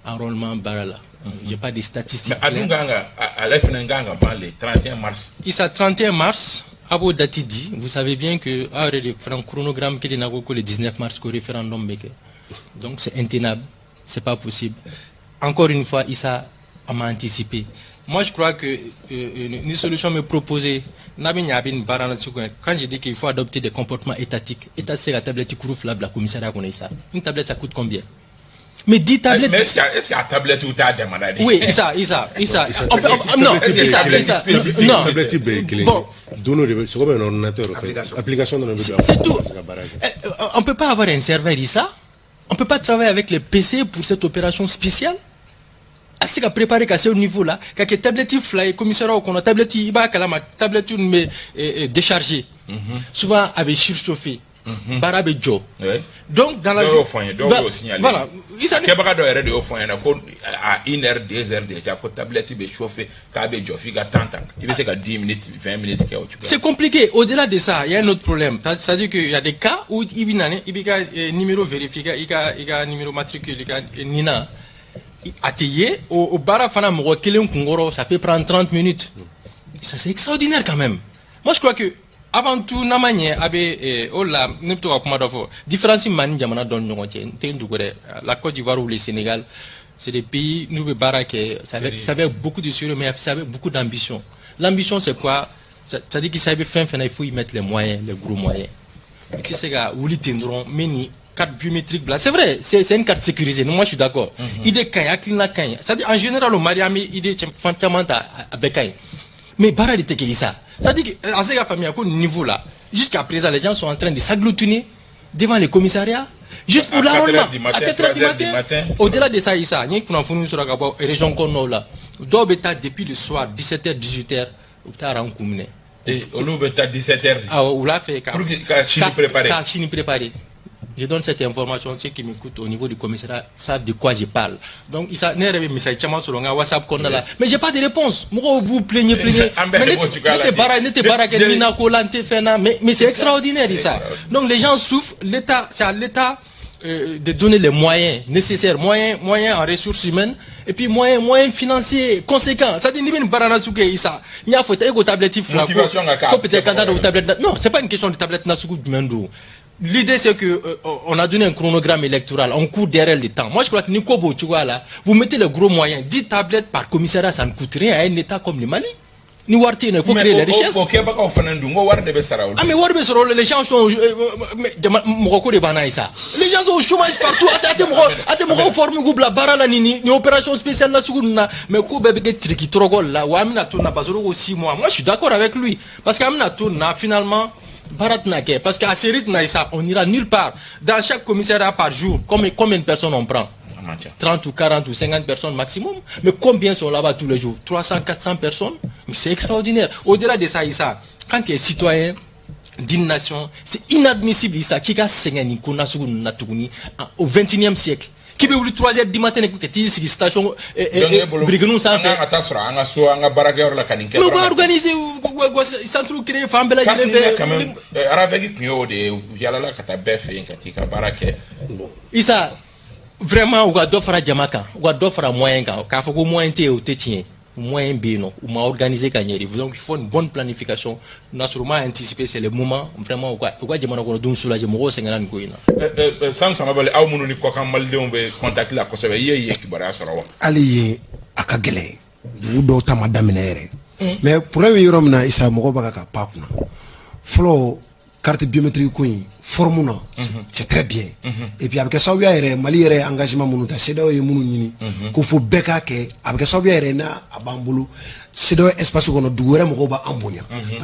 S2: enrôlement baara la. J'ai pas de statistiques.
S1: Mais a dun kan ka ale fana kan ka ban le 31 mars.
S2: Issa, 31 mars, a b'o date di, vous savez bien que aw yɛrɛ de fana chronogramme kelen na ko le 19 mars ko référendum bɛ kɛ. Donc c'est intenable, c'est pas possible. Encore une fois, Issa, a ma anticipé. Moi je crois que une solution me proposer n'a bɛ ɲɛ, a bɛ nin baara la sugu. Quand je dis qu'il faut adopter des comportements étatiques, État tɛ se ka tablette kuru fila bila commissariat kɔnɔ, Issa. Une tablette, ça coûte combien? Mais 10 tablettes.
S1: Mais est-ce que a tablette t'a jamana de?
S2: Oui, Issa, Issa, Issa. Non,
S4: Tablette
S2: Issa,
S4: bɛɛ ye
S2: Issa,
S1: spécifique.
S2: non.
S4: Tablette bɛɛ ye kelen
S2: Bon.
S4: ye. Don dɔ de bɛ, c'est comme un ordinateur au fait.
S3: Application.
S4: Application dɔ de bɛ don a
S2: C'est
S4: kɔnɔ
S2: tout.
S4: ka se ka baara kɛ.
S2: On ne peut pas avoir un serveur, Issa. On ne peut pas travailler avec les PC pour cette opération spéciale. A se ka préparer ka se au niveau là, ka kɛ tablette fila ye commissariat kɔnɔ. Tablette, i b'a kalama, tablette ninnu bɛ décharger souvent, a bɛ surchauffer, baara bɛ jɔ. Donc dans la
S1: Dɔw y'o fɔ n ye, dɔw y'o signaler.
S2: Voilà, Issa.
S1: Kɛbaga dɔ yɛrɛ de y'o fɔ n ɲɛna ko à une heure, 2 heures déjà, ko tablette bɛ chauffer, k'a bɛ jɔ f'i ka temps ta, i bɛ se ka 10 minutes, 20 minutes kɛ o cogoya.
S2: C'est compliqué. Au-delà de ça, il y a un autre problème. C'est-à-dire qu'il y a des cas où il y a un numéro vérifié, il y a un numéro matricule, il y a un NINA. A tɛ ye o baara fana mɔgɔ kelen kunkɔrɔ, ça peut prendre 30 minutes. Ça, c'est extraordinaire quand même. Moi je crois que avant tout, n'a ma ɲɛ a bɛ o la, ne bɛ to ka kuma dɔ fɔ, différence min b'an ni jamana dɔ ni ɲɔgɔn cɛ, n tɛ n dogo dɛ, la Côte d'Ivoire ou le Sénégal, c'est des pays n'u bɛ baara kɛ, ça avec beaucoup de sérieux, mais ça avec beaucoup d'ambition. L'ambition, c'est quoi? C'est-à-dire que ça bɛ fɛn fɛn na, il faut y mettre les moyens, les gros moyens. I tɛ se ka wuli ten dɔrɔn n bɛ nin carte biométrique bila. C'est vrai, c'est une carte sécurisée. Moi je suis d'accord, idée ka ɲi, hakilina ka ɲi. C'est-à-dire, en général, au Mali, an bɛ idée fɛn caman ta, a bɛɛ ka ɲi, mais baara de tɛ kɛ, Issa. C'est-à-dire que a se ka faamuya ko niveau là, jusqu'à présent, les gens sont en train de s'agglutiner devant les commissariats juste pour
S1: À 4
S2: l'enrôlement.
S1: Heures du matin,
S2: À 4 heures du
S1: 3 heures du
S2: matin.
S1: Matin.
S2: Au-delà de ça, Issa, n ye kunnafoni sɔrɔ ka bɔ région kɔnɔnaw la, dɔw bɛ taa depuis le soir, 17 heures, 18 heures, u bɛ taa rang kun minɛ.
S1: Et olu bɛ taa 17 heures de.
S2: Awɔ, wula fɛ ka
S1: Pour que ka sini préparer.
S2: Ka sini préparer. Je donne cette information, ceux qui m'écoutent au niveau du commissariat savent de quoi je parle. Donc Issa, ne yɛrɛ bɛ misali caman sɔrɔ n ka WhatsApp kɔnɔna la, mais j'ai pas de réponse. Mɔgɔw b'u plaigner plaigner.
S1: An bɛɛ
S2: Mais
S1: de
S2: ne
S1: b'o cogoya la
S2: ne tɛ baara, ne tɛ baara kɛ
S1: ten.
S2: NINA ko la, n tɛ fɛn na, mais c'est extraordinaire,
S1: C'est
S2: Issa.
S1: extraordinaire.
S2: Donc les gens souffrent, l'État, c'est à l'État de donner les moyens nécessaires, moyens en ressources humaines et puis moyens financiers conséquents. C'est-à-dire, ni bɛ baara nasugu kɛ, Isa, n y'a fɔ e ko tablette fila
S1: Motivation ka k'a
S2: ko peut-être kan t'a dɔn tablette. Non, c'est pas une question de tablette nasugu jumɛn don. L'idée, c'est que on a donné un chronogramme électoral, on court derrière le temps. Moi, je crois que ni ko b'o cogoya la, vous mettez les gros moyens, 10 tablettes par commissariat, ça ne coûte rien à un État comme le Mali. Ni wari tɛ yen nɔ, il faut créer les richesses.
S1: O kɛbagaw fana dun ko wari de bɛ sara olu.
S2: Ah, mais wari bɛ sɔrɔ, les gens sont mais jama mɔgɔ ko de banna ye sa. Les gens sont au chômage partout. A tɛ mɔgɔw former k'u bila baara la ni opération spéciale la sugu ninnu na, mais ko bɛɛ bɛ kɛ tiriki tɔrɔkɔ la wa. An bɛna to nin na, Basoro ko 6 mois. Moi, je suis d'accord avec lui parce que an bɛna to nin na, finalement baara tɛna kɛ, parce que à ce rythme là, ça, on ira nulle part. Dans chaque commissariat par jour, combien de personnes on prend? 30 ou 40 ou 50 personnes maximum. Mais combien sont là-bas tous les jours? 300, 400 personnes. Mais c'est extraordinaire. Au-delà de ça, Issa, quand tu es citoyen d'une nation, c'est inadmissible, Issa, k'i ka sɛgɛn nin ko nasugu ninnu na tuguni au 21e siècle. K'i bɛ wuli 3 heures du matin ka t'i sigi station birikiniw sanfɛ.
S1: An ka taa sɔrɔ an ka so, an ka baarakɛyɔrɔ la ka nin kɛ.
S2: Mais u b'a organiser, u ka centre créer fan bɛɛ lajɛlen fɛ.
S1: Quand même, RAVEC tun y'o de ye, u yalala ka taa bɛɛ fɛ yen ka t'i ka baara kɛ.
S2: Issa, vraiment, u ka dɔ fara jama kan, u ka dɔ fara moyen kan. K'a fɔ ko moyen tɛ yen, o tɛ tiɲɛ ye. Moyen bɛ yen nɔ, u ma organiser ka ɲɛ de. Donc il faut une bonne planification. N'a sɔrɔ u ma anticiper, c'est le moment vraiment u ka jamana kɔnɔdenw soulager. Mɔgɔw sɛgɛnna nin ko in
S1: na. San Samabali, aw minnu ni kɔkan malidenw bɛ contact la kosɛbɛ, i ye yen kibaruya sɔrɔ wa?
S5: Hali yen a ka gɛlɛn, dugu dɔw ta ma daminɛ yɛrɛ. Mais problème bɛ yɔrɔ min na, Isa, mɔgɔw bɛ ka pan kunna fɔlɔ. Carte biométrique ko in forme na, c'est très bien. Et puis a bɛ kɛ sababuya yɛrɛ, Mali yɛrɛ engagement minnu ta, CEDEAO ye minnu ɲini ko fo bɛɛ k'a kɛ, a bɛ kɛ sababuya yɛrɛ n'a a b'an bolo CEDEAO espace kɔnɔ, dugu wɛrɛ mɔgɔw b'an bonya.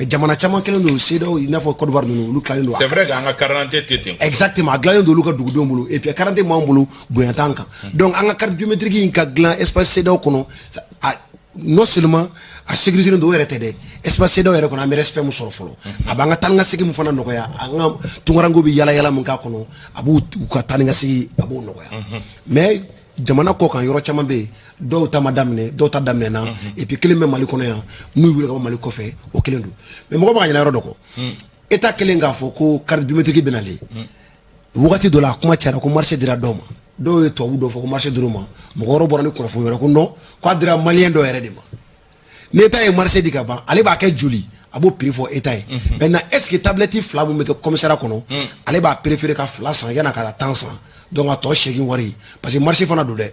S5: Jamana caman kɛlen don CEDEAO, i n'a fɔ Côte d'Ivoire ninnu, olu tilalen don.
S1: C'est vrai qu'an ka carte d'identité tɛ ten.
S5: Exactement, a dilannen don olu ka dugudenw bolo et puis carte d'identité b'an bolo, bonya t'an kan. Donc an ka carte biométrique in ka dilan espace CEDEAO kɔnɔ, a non seulement a sécurisé don, o yɛrɛ tɛ dɛ, espace CEDEAO yɛrɛ kɔnɔ, an bɛ respect mun sɔrɔ fɔlɔ, a b'an ka taa ni ka segin mun fana nɔgɔya, an ka tunkarankew bɛ yala yala mun k'a kɔnɔ, a b'u u ka taa ni ka segin, a b'o nɔgɔya. Mais jamana kɔ kan, yɔrɔ caman bɛ yen, dɔw ta ma daminɛ, dɔw ta daminɛna. Et puis kelen bɛ Mali kɔnɔ yan, n'u wuli ka bɔ Mali kɔfɛ, o kelen don. Mais mɔgɔ b'a ka ɲinɛ yɔrɔ dɔ kɔ, État kelen k'a fɔ ko carte biométrique bɛ nalen wagati dɔ la, a kuma cayara ko marché dira dɔw ma, dɔw ye tubabu dɔw fɔ ko marché dir'u ma, mɔgɔ wɛrɛw bɔra ni kunnafoni wɛrɛ ko non, k'a dira malien dɔw yɛrɛ de ma. Ni État ye marché di ka ban, ale b'a kɛ joli, a b'o prix fɔ État ye. Maintenant, est ce que tablette fila mun bɛ kɛ commissariat kɔnɔ, ale b'a préféré ka fila san yan'a ka 10 san, donc a tɔ seegin wari, parce que marché fana don dɛ,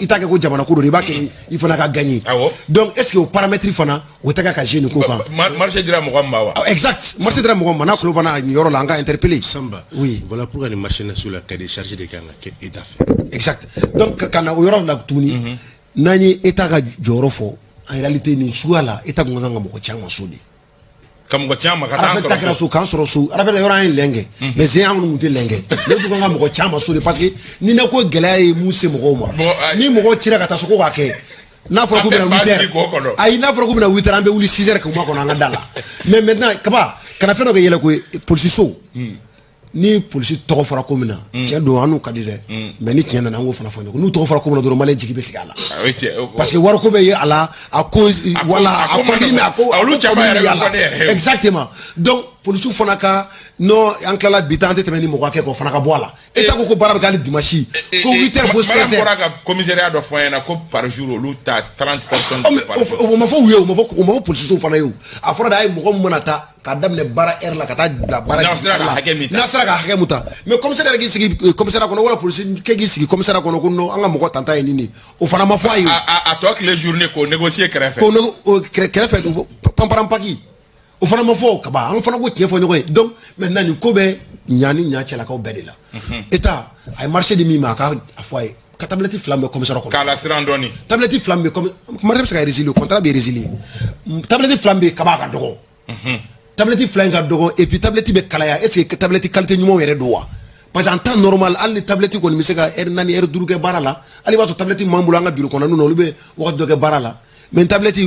S5: i t'a kɛ ko jamana ko don, i b'a kɛ i fana ka gagner. Donc est ce que o paramètre fana, o tɛ ka jouer nin ko kan?
S1: Marché dira mɔgɔ min ma wa?
S5: Exact, marché dira mɔgɔ min ma, n'a kulo fana nin yɔrɔ la, an ka interpeller.
S4: Samba.
S5: Oui.
S4: Voilà pourquoi ni marché national la, cahier des charges de kan ka kɛ État fɛ.
S5: Exact. Donc ka na o yɔrɔ la tuguni, n'an ye État ka jɔyɔrɔ fɔ, en réalité nin suguya la, État kun ka kan ka mɔgɔ caman so de.
S1: Ka mɔgɔ caman ka taa.
S5: Sɔrɔ kɛra so k'an sɔrɔ so arafɛ yɔrɔ, an ye lɛn kɛ, mais zen an kɔni tun tɛ lɛn kɛ, ne tun kan ka mɔgɔ caman so de, parce que ni ne ko gɛlɛya ye mun se mɔgɔw ma, ni mɔgɔw cira ka taa so ko k'a kɛ, n'a fɔra k'u bɛna 8 heures, ayi, n'a fɔra k'u bɛna 8 heures, an bɛ wuli 6 heures k'u makɔnɔ an ka da la. Mais maintenant, kaba kana fɛn dɔ kɛ yɛlɛ ko ye, polisi so ni polisi tɔgɔ fɔra ko min na, tiɲɛ don, an n'u ka di dɛ, mais ni tiɲɛ nana, an k'o fana fɔ ɲɔgɔn, n'u tɔgɔ fɔra ko min na dɔrɔn, malien jigi bɛ tigɛ a la, parce que wariko bɛ ye a la, a ko wala a kɔndimi, a ko
S1: olu caman yɛrɛ bɛ fɔ ne yɛrɛ.
S5: Exactement. Donc polisiw fana ka non, an tilala bi ta, an tɛ tɛmɛ ni mɔgɔ hakɛ kɔ, o fana ka bɔ a la. E ta ko baara bɛ kɛ hali dimanche, ko 8 heures fo 16 heures.
S1: Bɔra ka commissariat dɔ fɔ an ɲɛna ko par jour olu ta 30 personnes.
S5: O ma fɔ u ye, o ma fɔ polisiw fana ye. O a fɔra de, a ye mɔgɔ min mana taa k'a daminɛ baara heure la ka taa bila baara
S1: n'a sera ka hakɛ min ta,
S5: n'a sera ka hakɛ mun ta. Mais commissaire yɛrɛ k'i sigi commissariat kɔnɔ, wala polisi kɛ k'i sigi commissariat kɔnɔ ko non, an ka mɔgɔ tanta ye nin de, o fana ma fɔ a ye.
S1: A tɔ tile journée k'o négocier kɛrɛfɛ.
S5: K'o kɛrɛfɛ, panparanpaki, o fana ma fɔ kaba, an fana ko tiɲɛ fɔ ɲɔgɔn ye. Donc maintenant nin ko bɛ ɲa ni ɲa cɛlakaw bɛɛ de la. État a ye marché di min ma, a ka a fɔ a ye ka tablette fila bɛ commissariat kɔnɔ.
S1: K'a la siran dɔɔni.
S5: Tablette fila bɛ, marché bɛ se ka résilier, contrat bɛ résilier. Tablette fila bɛ kaba, a ka dɔgɔ, tablette fila in ka dɔgɔ, et puis tablette bɛ kalaya. Est ce que tablette qualité ɲumanw yɛrɛ don wa? Parce que en temps normal, hali ni tablette kɔni bɛ se ka heure 4, heure 5 kɛ baara la, hali b'a sɔrɔ tablette m'an bolo an ka bureau kɔnɔna na, olu bɛ wagati dɔ kɛ baara la. Mais tablette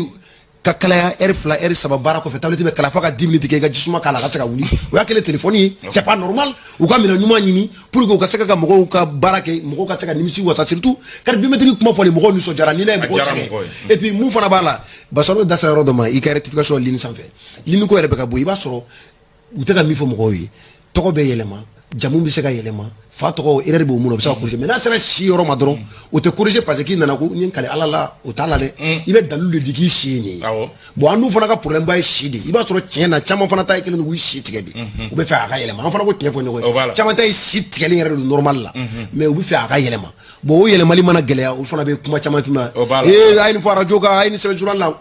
S5: ka kalaya, heure 2, heure 3 baara kɔfɛ, tablette bɛ kalaya fo ka 10 minutes kɛ, i ka jisuma k'a la, a ka se ka wuli, o y'a kɛlen téléphone ye. C'est pas normal. U ka minɛn ɲuman ɲini pour que u ka se ka mɔgɔw ka baara kɛ, mɔgɔw ka se ka nimisi wasa. Surtout carte biométrique kuma fɔli, mɔgɔw nisɔndiyara ni n'a ye mɔgɔw sɛgɛn. Et puis mun fana b'a la, Basaro da sera yɔrɔ dɔ ma, i ka rectification ligne sanfɛ, ligne ko yɛrɛ bɛ ka bɔ, i b'a sɔrɔ u tɛ ka min fɔ mɔgɔw ye, tɔgɔ bɛ yɛlɛma, jamu bɛ se ka yɛlɛma, Fa tɔgɔ, erreur b'o mun na, o bɛ se ka corriger. Mais n'a sera si yɔrɔ ma dɔrɔn, o tɛ corriger, parce que k'i nana ko n ye n kali Ala la, o t'a la dɛ. I bɛ dalilu de di k'i si ye nin ye. Bon, an dun fana ka problème ba ye si de ye. I b'a sɔrɔ tiɲɛ na, caman fana ta ye kelen k'u si tigɛ de. U bɛ fɛ a ka yɛlɛma. An fana ko tiɲɛ fɔ ɲɔgɔn ye, caman ta ye si tigɛli yɛrɛ de don normal la, mais u bɛ fɛ a ka yɛlɛma. Bon, o yɛlɛmali mana gɛlɛya, o fana bɛ kuma caman f'i ma: ee, a ye nin fɔ arajo kan, a ye nin sɛbɛn journal la,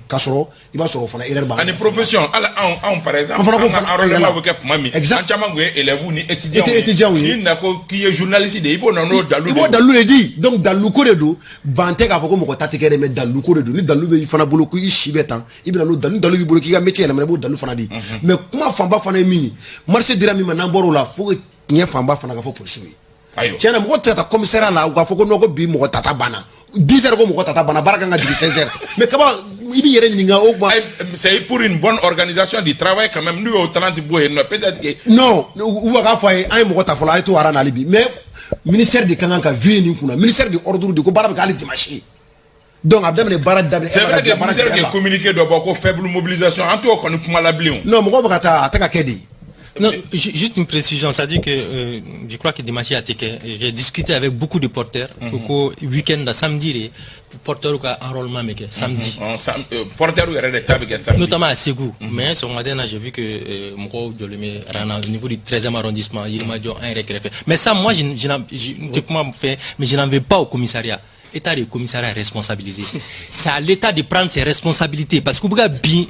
S5: k'a sɔrɔ i b'a sɔrɔ o fana erreur b'a.
S1: Ani profession, hali anw par exemple,
S5: an fana ko
S1: an ka enrôlement bɛ kɛ tuma min, an caman tun ye élèves ni étudiants
S5: ye. Étudiants ye.
S1: N'i na ko k'i ye journaliste de ye, i b'o na n'o dalu.
S5: I b'o dalu de di. Donc dalu ko de don. Ban tɛ k'a fɔ ko mɔgɔ ta tɛ kɛ dɛ, mais dalu ko de don. Ni dalu bɛ i fana bolo ko i si bɛ tan, i bɛ na n'o dalu. Ni dalu b'i bolo k'i ka métier yɛlɛma, i b'o dalu fana di. Mais kuma fanba fana ye min ye, marché dira min ma, n'an bɔr'o la, fo tiɲɛ fanba fana ka fɔ polisiw ye. Tiɲɛ na, mɔgɔ tɛ ka taa commissariat la u k'a fɔ ko non, ko bi mɔgɔ tata banna 10 heures, ko mɔgɔ tata banna, baara kan ka jigin 16 heures. Mais kaba, i b'i yɛrɛ ɲininka o kuma.
S1: C'est pour une bonne organisation du travail quand même. N'u y'o 30 bɔ yen nɔ, peut-être que.
S5: Non, u b'a fɔ a ye, an ye mɔgɔ ta fɔlɔ, a ye to aran na hali bi. Mais ministère de kan ka veiller nin kunna. Ministère de ordre de ko baara bɛ kɛ hali dimanche. Donc a daminɛ, baara daminɛ.
S1: C'est vrai que ministère ye communiqué dɔ bɔ ko faible mobilisation, an t'o kɔni kuma la bilen.
S5: Non, mɔgɔw bɛ ka taa, a tɛ ka kɛ de.
S2: Non, juste une précision, ça dit que je crois que dimanche a été, j'ai discuté avec beaucoup de porteurs, ko week-end samedi, porteurs ka enrôlement bɛ kɛ samedi.
S1: Porteurs yɛrɛ de ta bɛ kɛ samedi.
S2: Notamment à Ségou. Mais sɔgɔmada in na, j'ai vu que mɔgɔw jɔlen bɛ rang na au niveau du 13e arrondissement, Yirimajɔ, an yɛrɛ kɛrɛfɛ. Mais ça, moi, je tɛ kuma fɛ, mais je n'en veux pas au commissariat. État de commissariat responsabilisé. C'est à l'État de prendre ses responsabilités, parce que u bɛ ka bin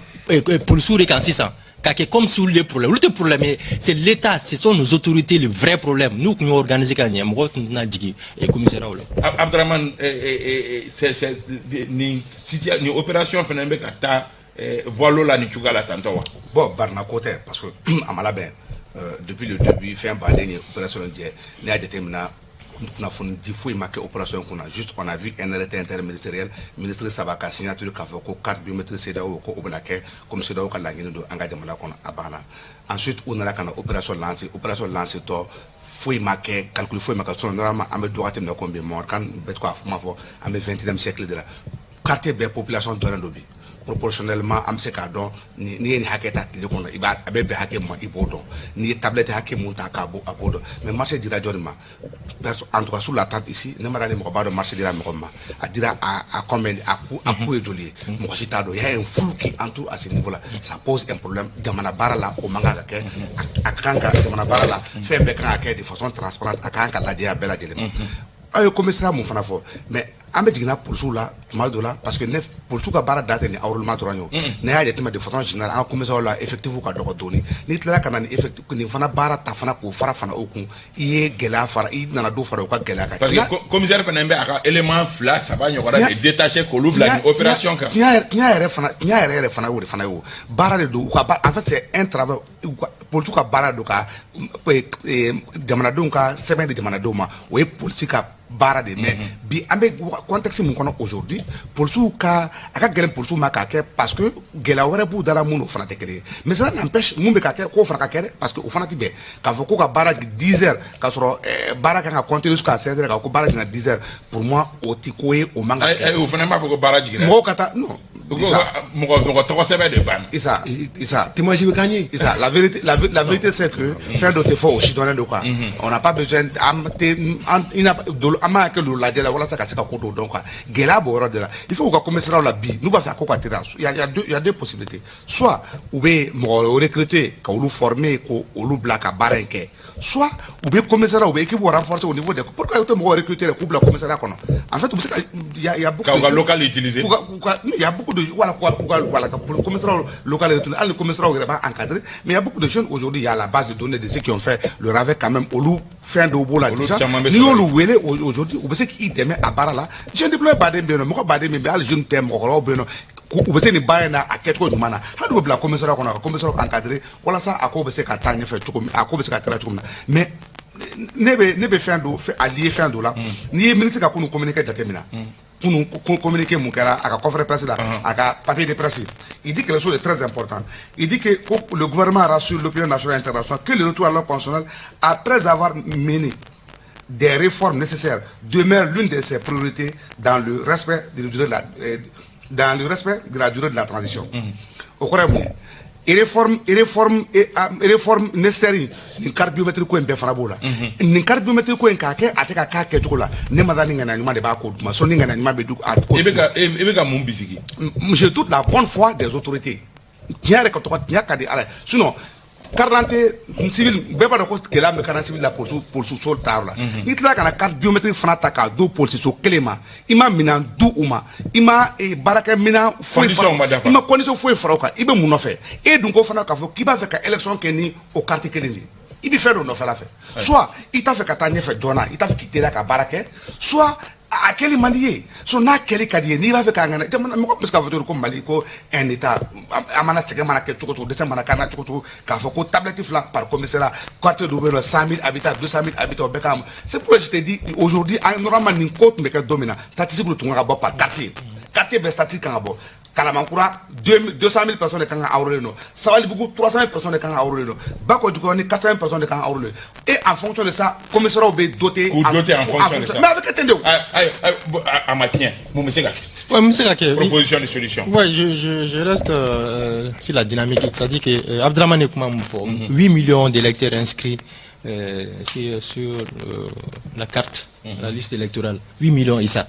S2: policiers de kan sisan. K'a kɛ comme si olu de problème, olu tɛ problème ye, c'est l'État, ce sont nos autorités le vrai problème. N'u tun y'o organiser ka ɲɛ, mɔgɔw tun tɛna jigin commissariat la.
S1: Abdramane, c'est nin nin opération fana bɛ ka taa voile la nin cogoya la tantɔ wa?
S3: Bon, barina ko tɛ, parce que a ma labɛn depuis le début. Fɛn baden ye opération jɛ. N'i y'a jateminɛ, kunnafoni di foyi ma kɛ opération kunna. Juste, on a vu un arrêté interministériel, ministre saba ka signature, k'a fɔ ko carte biométrique CEDEAO ko o bɛna kɛ comme CEDEAO ka laɲini don an ka jamana kɔnɔ, a banna. Ensuite, u nana ka na opération lancer. Opération lancer tɔ, foyi ma kɛ, calcul foyi ma kɛ. Sinon, normalement, an bɛ wagati min na komi bi, mɔgɔ kan bɛ to k'a kuma fɔ, an bɛ 21e siècle de la. Quartier bɛɛ population dɔnnen don bi proportionnellement. An bɛ se k'a dɔn n'i ye nin hakɛ ta tile kɔnɔ, i b'a a bɛ bɛn hakɛ min ma, i b'o dɔn. N'i ye tablette hakɛ mun ta k'a bɔ, a b'o dɔn. Mais marché dira jɔn de ma? En tout cas, sur la table ici, ne ma ni mɔgɔ b'a dɔn marché dira mɔgɔ min ma, a dira à combien, a coût ye joli ye, mɔgɔ si t'a dɔn. Il y a un flou qui entoure à ce niveau là ça pose un problème. Jamana baara la, o man kan ka kɛ. A kan ka jamana baara la, fɛn bɛɛ kan ka kɛ de façon transparente, a kan ka lajɛ a bɛɛ lajɛlen ma. Aw ye commissariat mun fana fɔ, mais an bɛ jiginna polisiw la tuma dɔ la, parce que ne polisiw ka baara dan tɛ ni enrôlement dɔrɔn ye. O n'i y'a jateminɛ de façon générale, an ka commissariat la, effectif ka dɔgɔ dɔɔni. N'i tilala ka na ni effectif nin fana baara ta fana k'o fara fana o kun, i ye gɛlɛya fara, i nana dɔ fara u ka gɛlɛya kan.
S1: Parce que commissaire fana bɛ a ka élément fila saba ɲɔgɔnna de détaché k'olu bila nin opération kan.
S3: Tiɲɛ yɛrɛ fana, tiɲɛ yɛrɛ yɛrɛ fana, o de fana ye o baara de don u ka baara. En fait, c'est un travail. Polisiw ka baara don ka jamanadenw ka sɛbɛn di jamanadenw ma, o ye polisi ka baara de. Mais bi, an bɛ contexte mun kɔnɔ aujourd'hui, polisiw ka a ka gɛlɛn polisiw ma k'a kɛ, parce que gɛlɛya wɛrɛ b'u da la mun n'o fana tɛ kelen ye. Mais cela n'empêche, mun bɛ ka kɛ, k'o fana ka kɛ dɛ, parce que o fana tɛ bɛn k'a fɔ ko ka baara 10 heures, k'a sɔrɔ baara kan ka continuer jusqu'à 16 heures, k'a ko baara jiginna 10 heures, pour moi, o ti ko ye, o man ka kɛ.
S1: O fana b'a fɔ ko baara jiginna.
S3: Mɔgɔw ka taa, non.
S1: Mɔgɔ mɔgɔ tɔgɔ sɛbɛn de banna.
S3: Isa, Isa.
S5: Témoignage bɛ k'an ye.
S3: Isa, la vérité, c'est que fɛn dɔ tɛ fɔ, o si dɔnnen don quoi. On n'a pas besoin, an tɛ an an b'a kɛ olu lajɛ la walasa ka se ka ko dɔw dɔn quoi. Gɛlɛya b'o yɔrɔ de la. Il faut k'u ka commissariat la bi, n'u b'a fɛ a ko ka teliya, il y a deux possibilités: soit u bɛ mɔgɔ recruter ka olu former k'olu bila ka baara in kɛ, soit u bɛ commissariat, u bɛ équipe renforcer au niveau des. Pourquoi u tɛ mɔgɔ recruter k'u bila commissariat kɔnɔ? En fait, u bɛ se ka, il y a beaucoup
S1: ka local utiliser.
S3: Il y a beaucoup de, voilà, voilà, ka commissariat local utiliser. Hali commissariat yɛrɛ b'a encadrer. Mais il y a beaucoup de jeunes aujourd'hui, il y a la base de données de ceux qui ont fait le RAVEC quand même, olu fɛn dɔw b'o la déjà. N'i y'olu wele aujourd'hui, u bɛ se k'i dɛmɛ a baara la. Jeune diplômé baden bɛ yen nɔ, mɔgɔ baden min bɛ, hali jeune tɛ, mɔgɔkɔrɔbaw bɛ yen nɔ, u bɛ se nin baara in na a kɛcogo ɲuman na. Hali u bɛ bila commissariat kɔnɔ ka commissariat encadrer walasa a ko bɛ se ka taa ɲɛfɛ cogo min, a ko bɛ se ka teliya cogo min na. Mais ne bɛ fɛn dɔ a lié fɛn dɔ la. N'i ye ministre ka kunun communiqué jateminɛ, kunun communiqué mun kɛra a ka conférence de presse la, a ka papier de presse, il dit quelque chose de très important. Il dit que le gouvernement rassure l'opinion nationale et internationale que le retour à l'ordre constitutionnel, après avoir mené des réformes nécessaires, demeure l'une de ses priorités dans le respect de la durée de la transition. O kɔrɔ ye mun ye? Réforme, réforme, réforme nécessaire, nin carte biométrique ko in bɛɛ fana b'o la. Nin carte biométrique ko in, k'a kɛ, a tɛ ka k'a kɛcogo la. Ne ma taa ni ŋaniya ɲuman de b'a ko duguma, so ni ŋaniya ɲuman bɛ du a ko.
S1: I bɛ ka mun bisigi?
S3: J'ai toute la bonne foi des autorités. Tiɲɛ yɛrɛ ka tɔgɔ, tiɲɛ ka di Ala ye. Sinon carte d'identité civile, bɛɛ b'a dɔn ko gɛlɛya min bɛ carte civile la, polisiw, polisiso ta yɔrɔ la. N'i tilala ka na carte biométrique fana ta k'a don polisiso kelen ma, i ma minɛn du u ma, i ma baarakɛ minɛn foyi fara,
S1: Condition ma dafa.
S3: i ma condition foyi fara o kan, i bɛ mun nɔfɛ? E dun ko fana k'a fɔ k'i b'a fɛ ka élection kɛ ni o carte kelen de ye, i bɛ fɛn dɔ nɔfɛ la fɛ. Soit i t'a fɛ ka taa ɲɛfɛ joona, i t'a fɛ k'i teliya ka baara kɛ, soit a kɛli man di ye. So n'a kɛli ka di ye, n'i b'a fɛ k'a ŋana jamana mɔgɔ bɛ se k'a fɔ cogo di ko Mali ko un état, an mana sɛgɛn mana kɛ cogo cogo, dɛsɛ mana k'an na cogo cogo, k'a fɔ ko tablette fila par commissariat, quartier dɔw bɛ yen nɔ, 100 000 habitants, 200 000 habitants, o bɛɛ kan. C'est pourquoi je te dis, aujourd'hui, normalement, nin ko tun bɛ kɛ don min na, statistique tun kan ka bɔ par quartier. Quartier bɛɛ statistique kan ka bɔ. Kalamankura, 200 000 personnes de kan ka enrôler nɔ. Sabalibugu, 300 000 personnes de kan ka enrôler nɔ. Bako Jukɔrɔni, 400 000 personnes de kan ka enrôler. Et en fonction de ça, commissariat bɛ doté.
S1: K'u doté en fonction de ça.
S3: Mais a bɛ kɛ ten de o.
S1: Ayi, ayi, bon, a ma tiɲɛ, mun bɛ se ka kɛ?
S2: Ouais, mun bɛ se ka kɛ?
S1: Proposition de solution.
S2: Ouais, je reste sur la dynamique. C'est-à-dire que Abdraman ye kuma mun fɔ, 8 millions d'électeurs inscrits sur la carte, la liste électorale. 8 millions, Issa.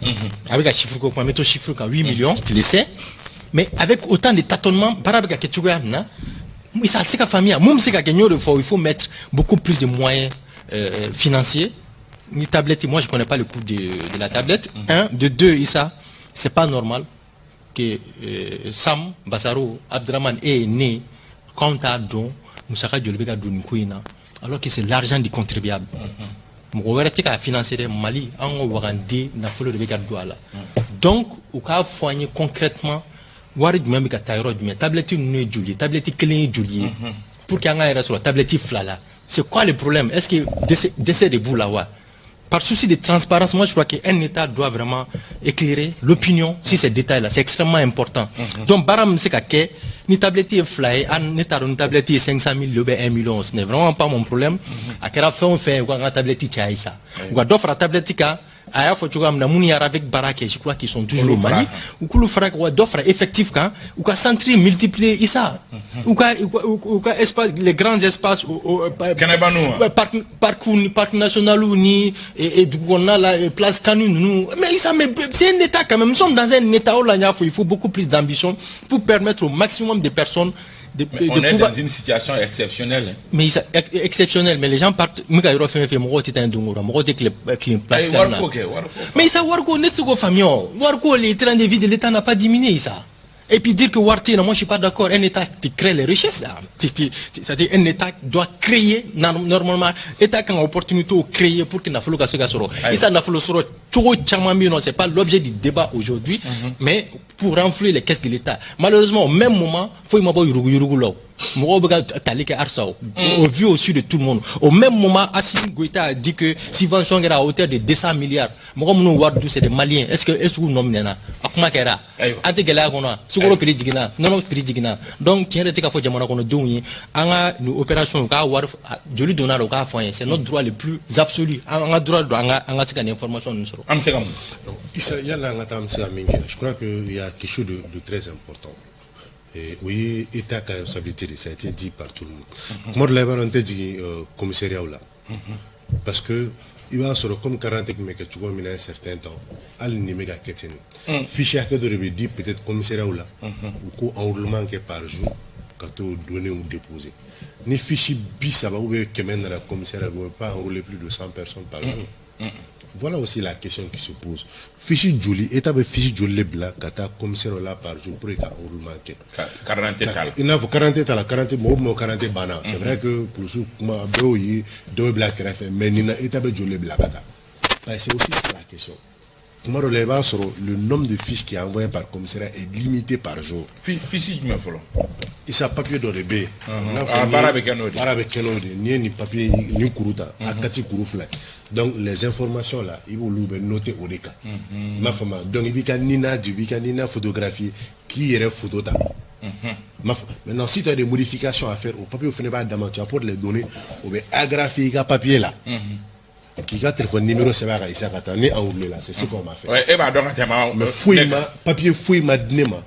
S2: Avec un chiffre, quoi, mettons chiffre quand 8 millions, tu le sais. Mais avec autant de tâtonnements, baara bɛ ka kɛ cogoya min na, Issa, a tɛ se ka faamuya. Mun bɛ se ka kɛ, n y'o de fɔ, il faut mettre beaucoup plus de moyens financiers. Ni tablette, moi je connais pas le coût de la tablette. Un, de deux, Issa, c'est pas normal que Sam, Basaro, Abdraman est né quand a don musaka joli bɛ ka don nin ko in na, alors que c'est l'argent du contribuable. Mɔgɔ wɛrɛ tɛ k'a financer dɛ, Mali, an ka wagande nafolo de bɛ ka don a la. Donc u k'a fɔ an ye concrètement wari jumɛn bɛ ka taa yɔrɔ jumɛn, tablette ninnu ye joli ye, tablette kelen ye joli ye, pour que an ka yɛrɛ sɔrɔ tablette fila la. C'est quoi le problème? Est-ce que dɛsɛ de b'u la wa? Par souci de transparence, moi je crois qu'un État doit vraiment éclairer l'opinion sur ces détails-là. C'est extrêmement important. Donc, baara min bɛ se ka kɛ, ni tablette ye fila ye, an ne t'a dɔn ni tablette ye 500 000 ou bien 1 million, ce n'est vraiment pas mon problème. A kɛra fɛn o fɛn ye, u k'an ka tablette caya sa. U ka dɔ fara tablette kan. A y'a fɔ cogoya min na, minnu ye avec baara kɛ, je crois qu'ils sont toujours au Mali. U k'olu fara, wa dɔ fara effectif kan, u ka centre multiplier, Issa. U ka espace, les grands espaces,
S1: Kɛnɛbaninw wa?
S2: Parc, parc national ni et dugu kɔnɔna la, place Kanu ninnu. Mais Issa, mais c'est un état quand même. Nous sommes dans un état où là, il faut beaucoup plus d'ambition pour permettre au maximum de personnes de,
S1: Mais
S2: de
S1: on est
S2: pouvoir
S1: dans une situation exceptionnelle.
S2: Mais ça, exceptionnel, mais les gens partent, n bɛ ka yɔrɔ fɛn fɛn fɛ, mɔgɔw tɛ taa yen don o don, mɔgɔw tɛ tile tile place
S1: Ayi, wariko kɛ, wariko.
S2: Mais Issa, wariko, ne tɛ se k'o faamuya o. Wariko, les trains de vie de l'État n'a pas diminué, Issa. Et puis dire que wari tɛ yen nɔ, moi je suis pas d'accord. Un État qui crée les richesses, là. C'est-à-dire un État doit créer, normalement, État kan ka opportunité créer pour que nafolo ka se ka sɔrɔ. Issa, nafolo sɔrɔ cogo caman bɛ yen nɔ, c'est pas l'objet du débat aujourd'hui, mais pour renflouer les caisses de l'État. Malheureusement, au même moment, foyi ma bɔ yurugu yurugu la o. Mɔgɔw bɛ ka tali kɛ halisa o. Au vu au su de tout le monde. Au même moment, Assimi Goïta a dit que subvention kɛra à hauteur de 200 milliards. Mɔgɔ minnu wari dun, c'est des Maliens. Est-ce que u nɔ minɛna? A kuma kɛra. An tɛ gɛlɛya kɔnɔ wa? Sukaro prix jiginna, nɔnɔ prix jiginna. Donc tiɲɛ yɛrɛ tɛ k'a fɔ jamana kɔnɔdenw ye, an ka nin opération, u k'a wari joli donna la, u k'a fɔ an ye. C'est notre droit le plus absolu. An ka droit don an ka se ka nin information ninnu sɔrɔ.
S1: An bɛ se ka mun?
S4: Issa, yala an ka taa, an bɛ se ka min kɛ, je crois qu'il y a quelque chose de très important. Et o ye État ka responsabilité de, ça a été dit par tout le monde. Kuma dɔ la, i b'a dɔn, n tɛ jigin commissariat la, parce que i b'a sɔrɔ comme carte tun bɛ kɛ cogo min na un certain temps, hali nin bɛ ka kɛ ten de. Fichier hakɛ dɔ de bɛ di peut-être commissariat la, u ko enrôlement kɛ par jour ka t'o données déposer. Ni fiche 30 ou bien 100 nana commissariat, vous ne pouvez pas enrôler plus de 100 personnes par jour. Voilà aussi la question qui se pose. Fiche joli, État bɛ fiche joli de bila ka taa commissaire la par jour pour que ka enrôlement kɛ?
S1: Carte d'identité t'a la.
S4: I n'a fɔ carte d'identité t'a la, carte mɔgɔ o mɔgɔ carte d'identité banna. C'est vrai que polisiw kuma bɛɛ y'o ye, dɔ bɛ bila kɛrɛfɛ, mais nin na État bɛ joli de bila ka taa? Parce que c'est aussi ça la question. Kuma dɔ la, i b'a sɔrɔ le nombre de fiches qui est envoyé par commissariat est limité par jour.
S1: Fiche jumɛn fɔlɔ?
S4: Isa, papier dɔ de bɛ yen. N'a fɔ
S1: Ah,
S4: n'i ye
S1: baara bɛ kɛ n'o de ye.
S4: Baara bɛ kɛ n'o de ye. N'i ye nin papier nin kuru ta, a kati kuru fila ye. Donc les informations là, i b'olu bɛ noter o de kan. I m'a faamu? Donc i b'i ka NINA di, i b'i ka NINA photographier, k'i yɛrɛ photo ta. I m'a faamu? Maintenant, si tu as des modifications à faire, o papier fana b'a dama, tu apportes les données, o bɛ agrafer i ka papier la. K'i ka téléphone numéro sɛbɛn a kan, Isa, ka taa ni enroulé la, c'est ce qu'on m'a fait.
S1: Ouais, e b'a dɔn ka tɛmɛ.
S4: Mais foyi ma papier foyi ma di ne ma.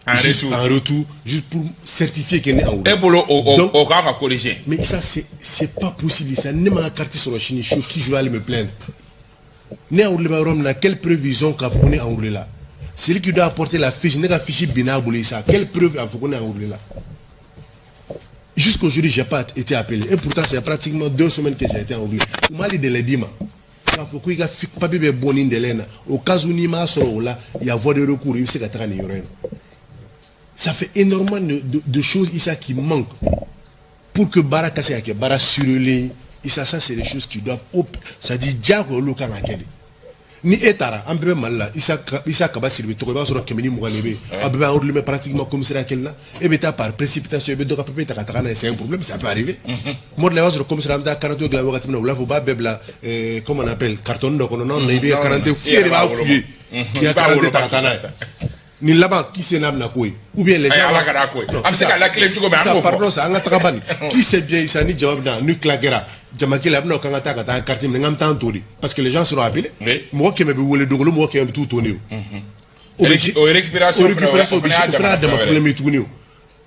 S1: En
S4: juste
S1: retour.
S4: En retour, juste pour certifier que ne enrôlé.
S1: E bolo o
S4: Donc,
S1: o kan ka corriger.
S4: Mais ça, c'est pas possible. Ça, ne ma carte sur la Chine, sur qui je vais aller me plaindre? Ne enrôlé bɛ yɔrɔ min na, quelle preuve ils ont k'a fɔ ko ne enrôlé la? Celui qui doit apporter la fiche, ne ka fiche binna a bolo sa, quelle preuve k'a fɔ ko ne enrôlé la? Jusqu'aujourd'hui, j'ai pas été appelé. Et pourtant, c'est pratiquement 2 semaines que j'ai été enrôlé. U m'ale délai d'i ma. K'a fɔ ko i ka papier bɛ bɔ nin délai in na. Au cas où n'i m'a sɔrɔ o la, il y a voie de recours, i bɛ se ka taga nin yɔrɔ in na. Ça fait énormément de choses, Issa, qui manquent pour que baara ka se ka kɛ baara sérieux. Issa, ça, c'est des choses qui doivent, c'est-à-dire diyagoya, olu kan ka kɛ de. Ni e taara, an bɛɛ bɛ Mali la, Issa, Issa Kaba Sidibe tɔgɔ, i b'a sɔrɔ 120 de bɛ yen. Aw bɛɛ bɛ enrôlé mais pratiquement commissariat kelen na. E bɛ taa par précipitation, i bɛ dɔ ka papier ta ka taga n'a ye, c'est un problème, ça peut arriver. Kuma dɔ la, i b'a sɔrɔ commissariat, an bɛ taa carte dilan wagati min na, wula fɛ, u b'a bɛɛ bila comment on appelle, carton dɔ kɔnɔ. N'aw nana, i bɛ ka carte f'u ye, e de b'a f'u ye k'i ka carte ta ka taa n'a ye. Nin laban, qui sait n'a bɛna k'o ye, ou bien les
S1: Ayi,
S4: gens
S1: Ala ka n'a k'o ye. An bɛ se ka lakilen cogo min, an
S4: Issa,
S1: k'o fɔ.
S4: Pardon, sa, an ka taga bani. Qui sait bien, Issa, ni jama bɛna ni tila kɛra jama kelen, a bɛna k'an ka taa ka taa carte minɛ, n k'an bɛ taa an to de, parce que les gens seront appelés. Mɔgɔ 100 bɛ wele don, mɔgɔ 100 bɛ t'u to de o. O bɛ
S1: O récupération
S4: o
S1: fana,
S4: récupération
S1: o fana y'a
S4: o fana y'a
S1: dama
S4: dama
S1: fɛn wɛrɛ.
S4: problème ye tuguni. O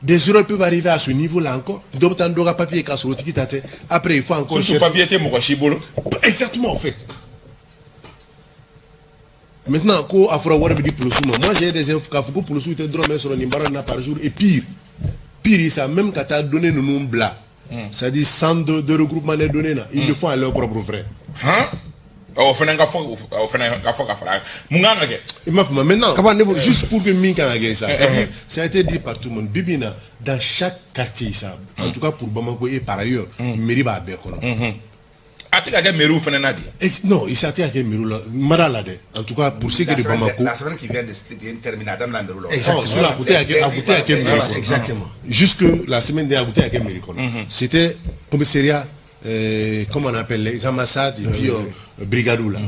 S4: des erreurs peuvent arriver à ce niveau-là encore. Dɔ bɛ taa dɔ ka papier k'a sɔrɔ o tigi ta tɛ. Après, il faut encore
S1: Surtout
S4: chercher.
S1: papier tɛ mɔgɔ si bolo.
S4: Exactement, en fait. Maintenant, ko a fɔra wari bɛ di polisiw ma, moi, j'ai des infos k'a fɔ ko polisiw tɛ dɔrɔmɛ sɔrɔ nin baara in na par jour. Et pire pire, ça même ka taa données ninnu bila, c'est-à-dire centre de regroupement des données na, ils le font à leur propre frais.
S1: Han, o fana ka fɔ, o fana ka fɔ ka fara a kan. Mun kan ka kɛ?
S4: I m'a faamu maintenant.
S5: Kaba, ne bolo-
S4: Juste pour que min kan ka kɛ ça, c'est-à-dire, ça a été dit par tout le monde, bibi in na, dans chaque quartier, ça, en tout cas pour Bamako et par ailleurs, mairie b'a bɛɛ kɔnɔ.
S1: A tɛ ka kɛ mairie fana na de?
S4: Non, Issa, tɛ ka kɛ mairie la, mara la dɛ. En tout cas, pour ce qui est de Bamako.
S3: La semaine qui vient de terminer, a daminɛ mairie la.
S4: Exactement. Sinon, a kun tɛ ka kɛ, a kun tɛ ka kɛ mairie kɔnɔ. Jusque la semaine dernière, a kun tɛ ka kɛ mairie kɔnɔ. C'était commissariat, comment on appelle, les ambassades et puis brigade là.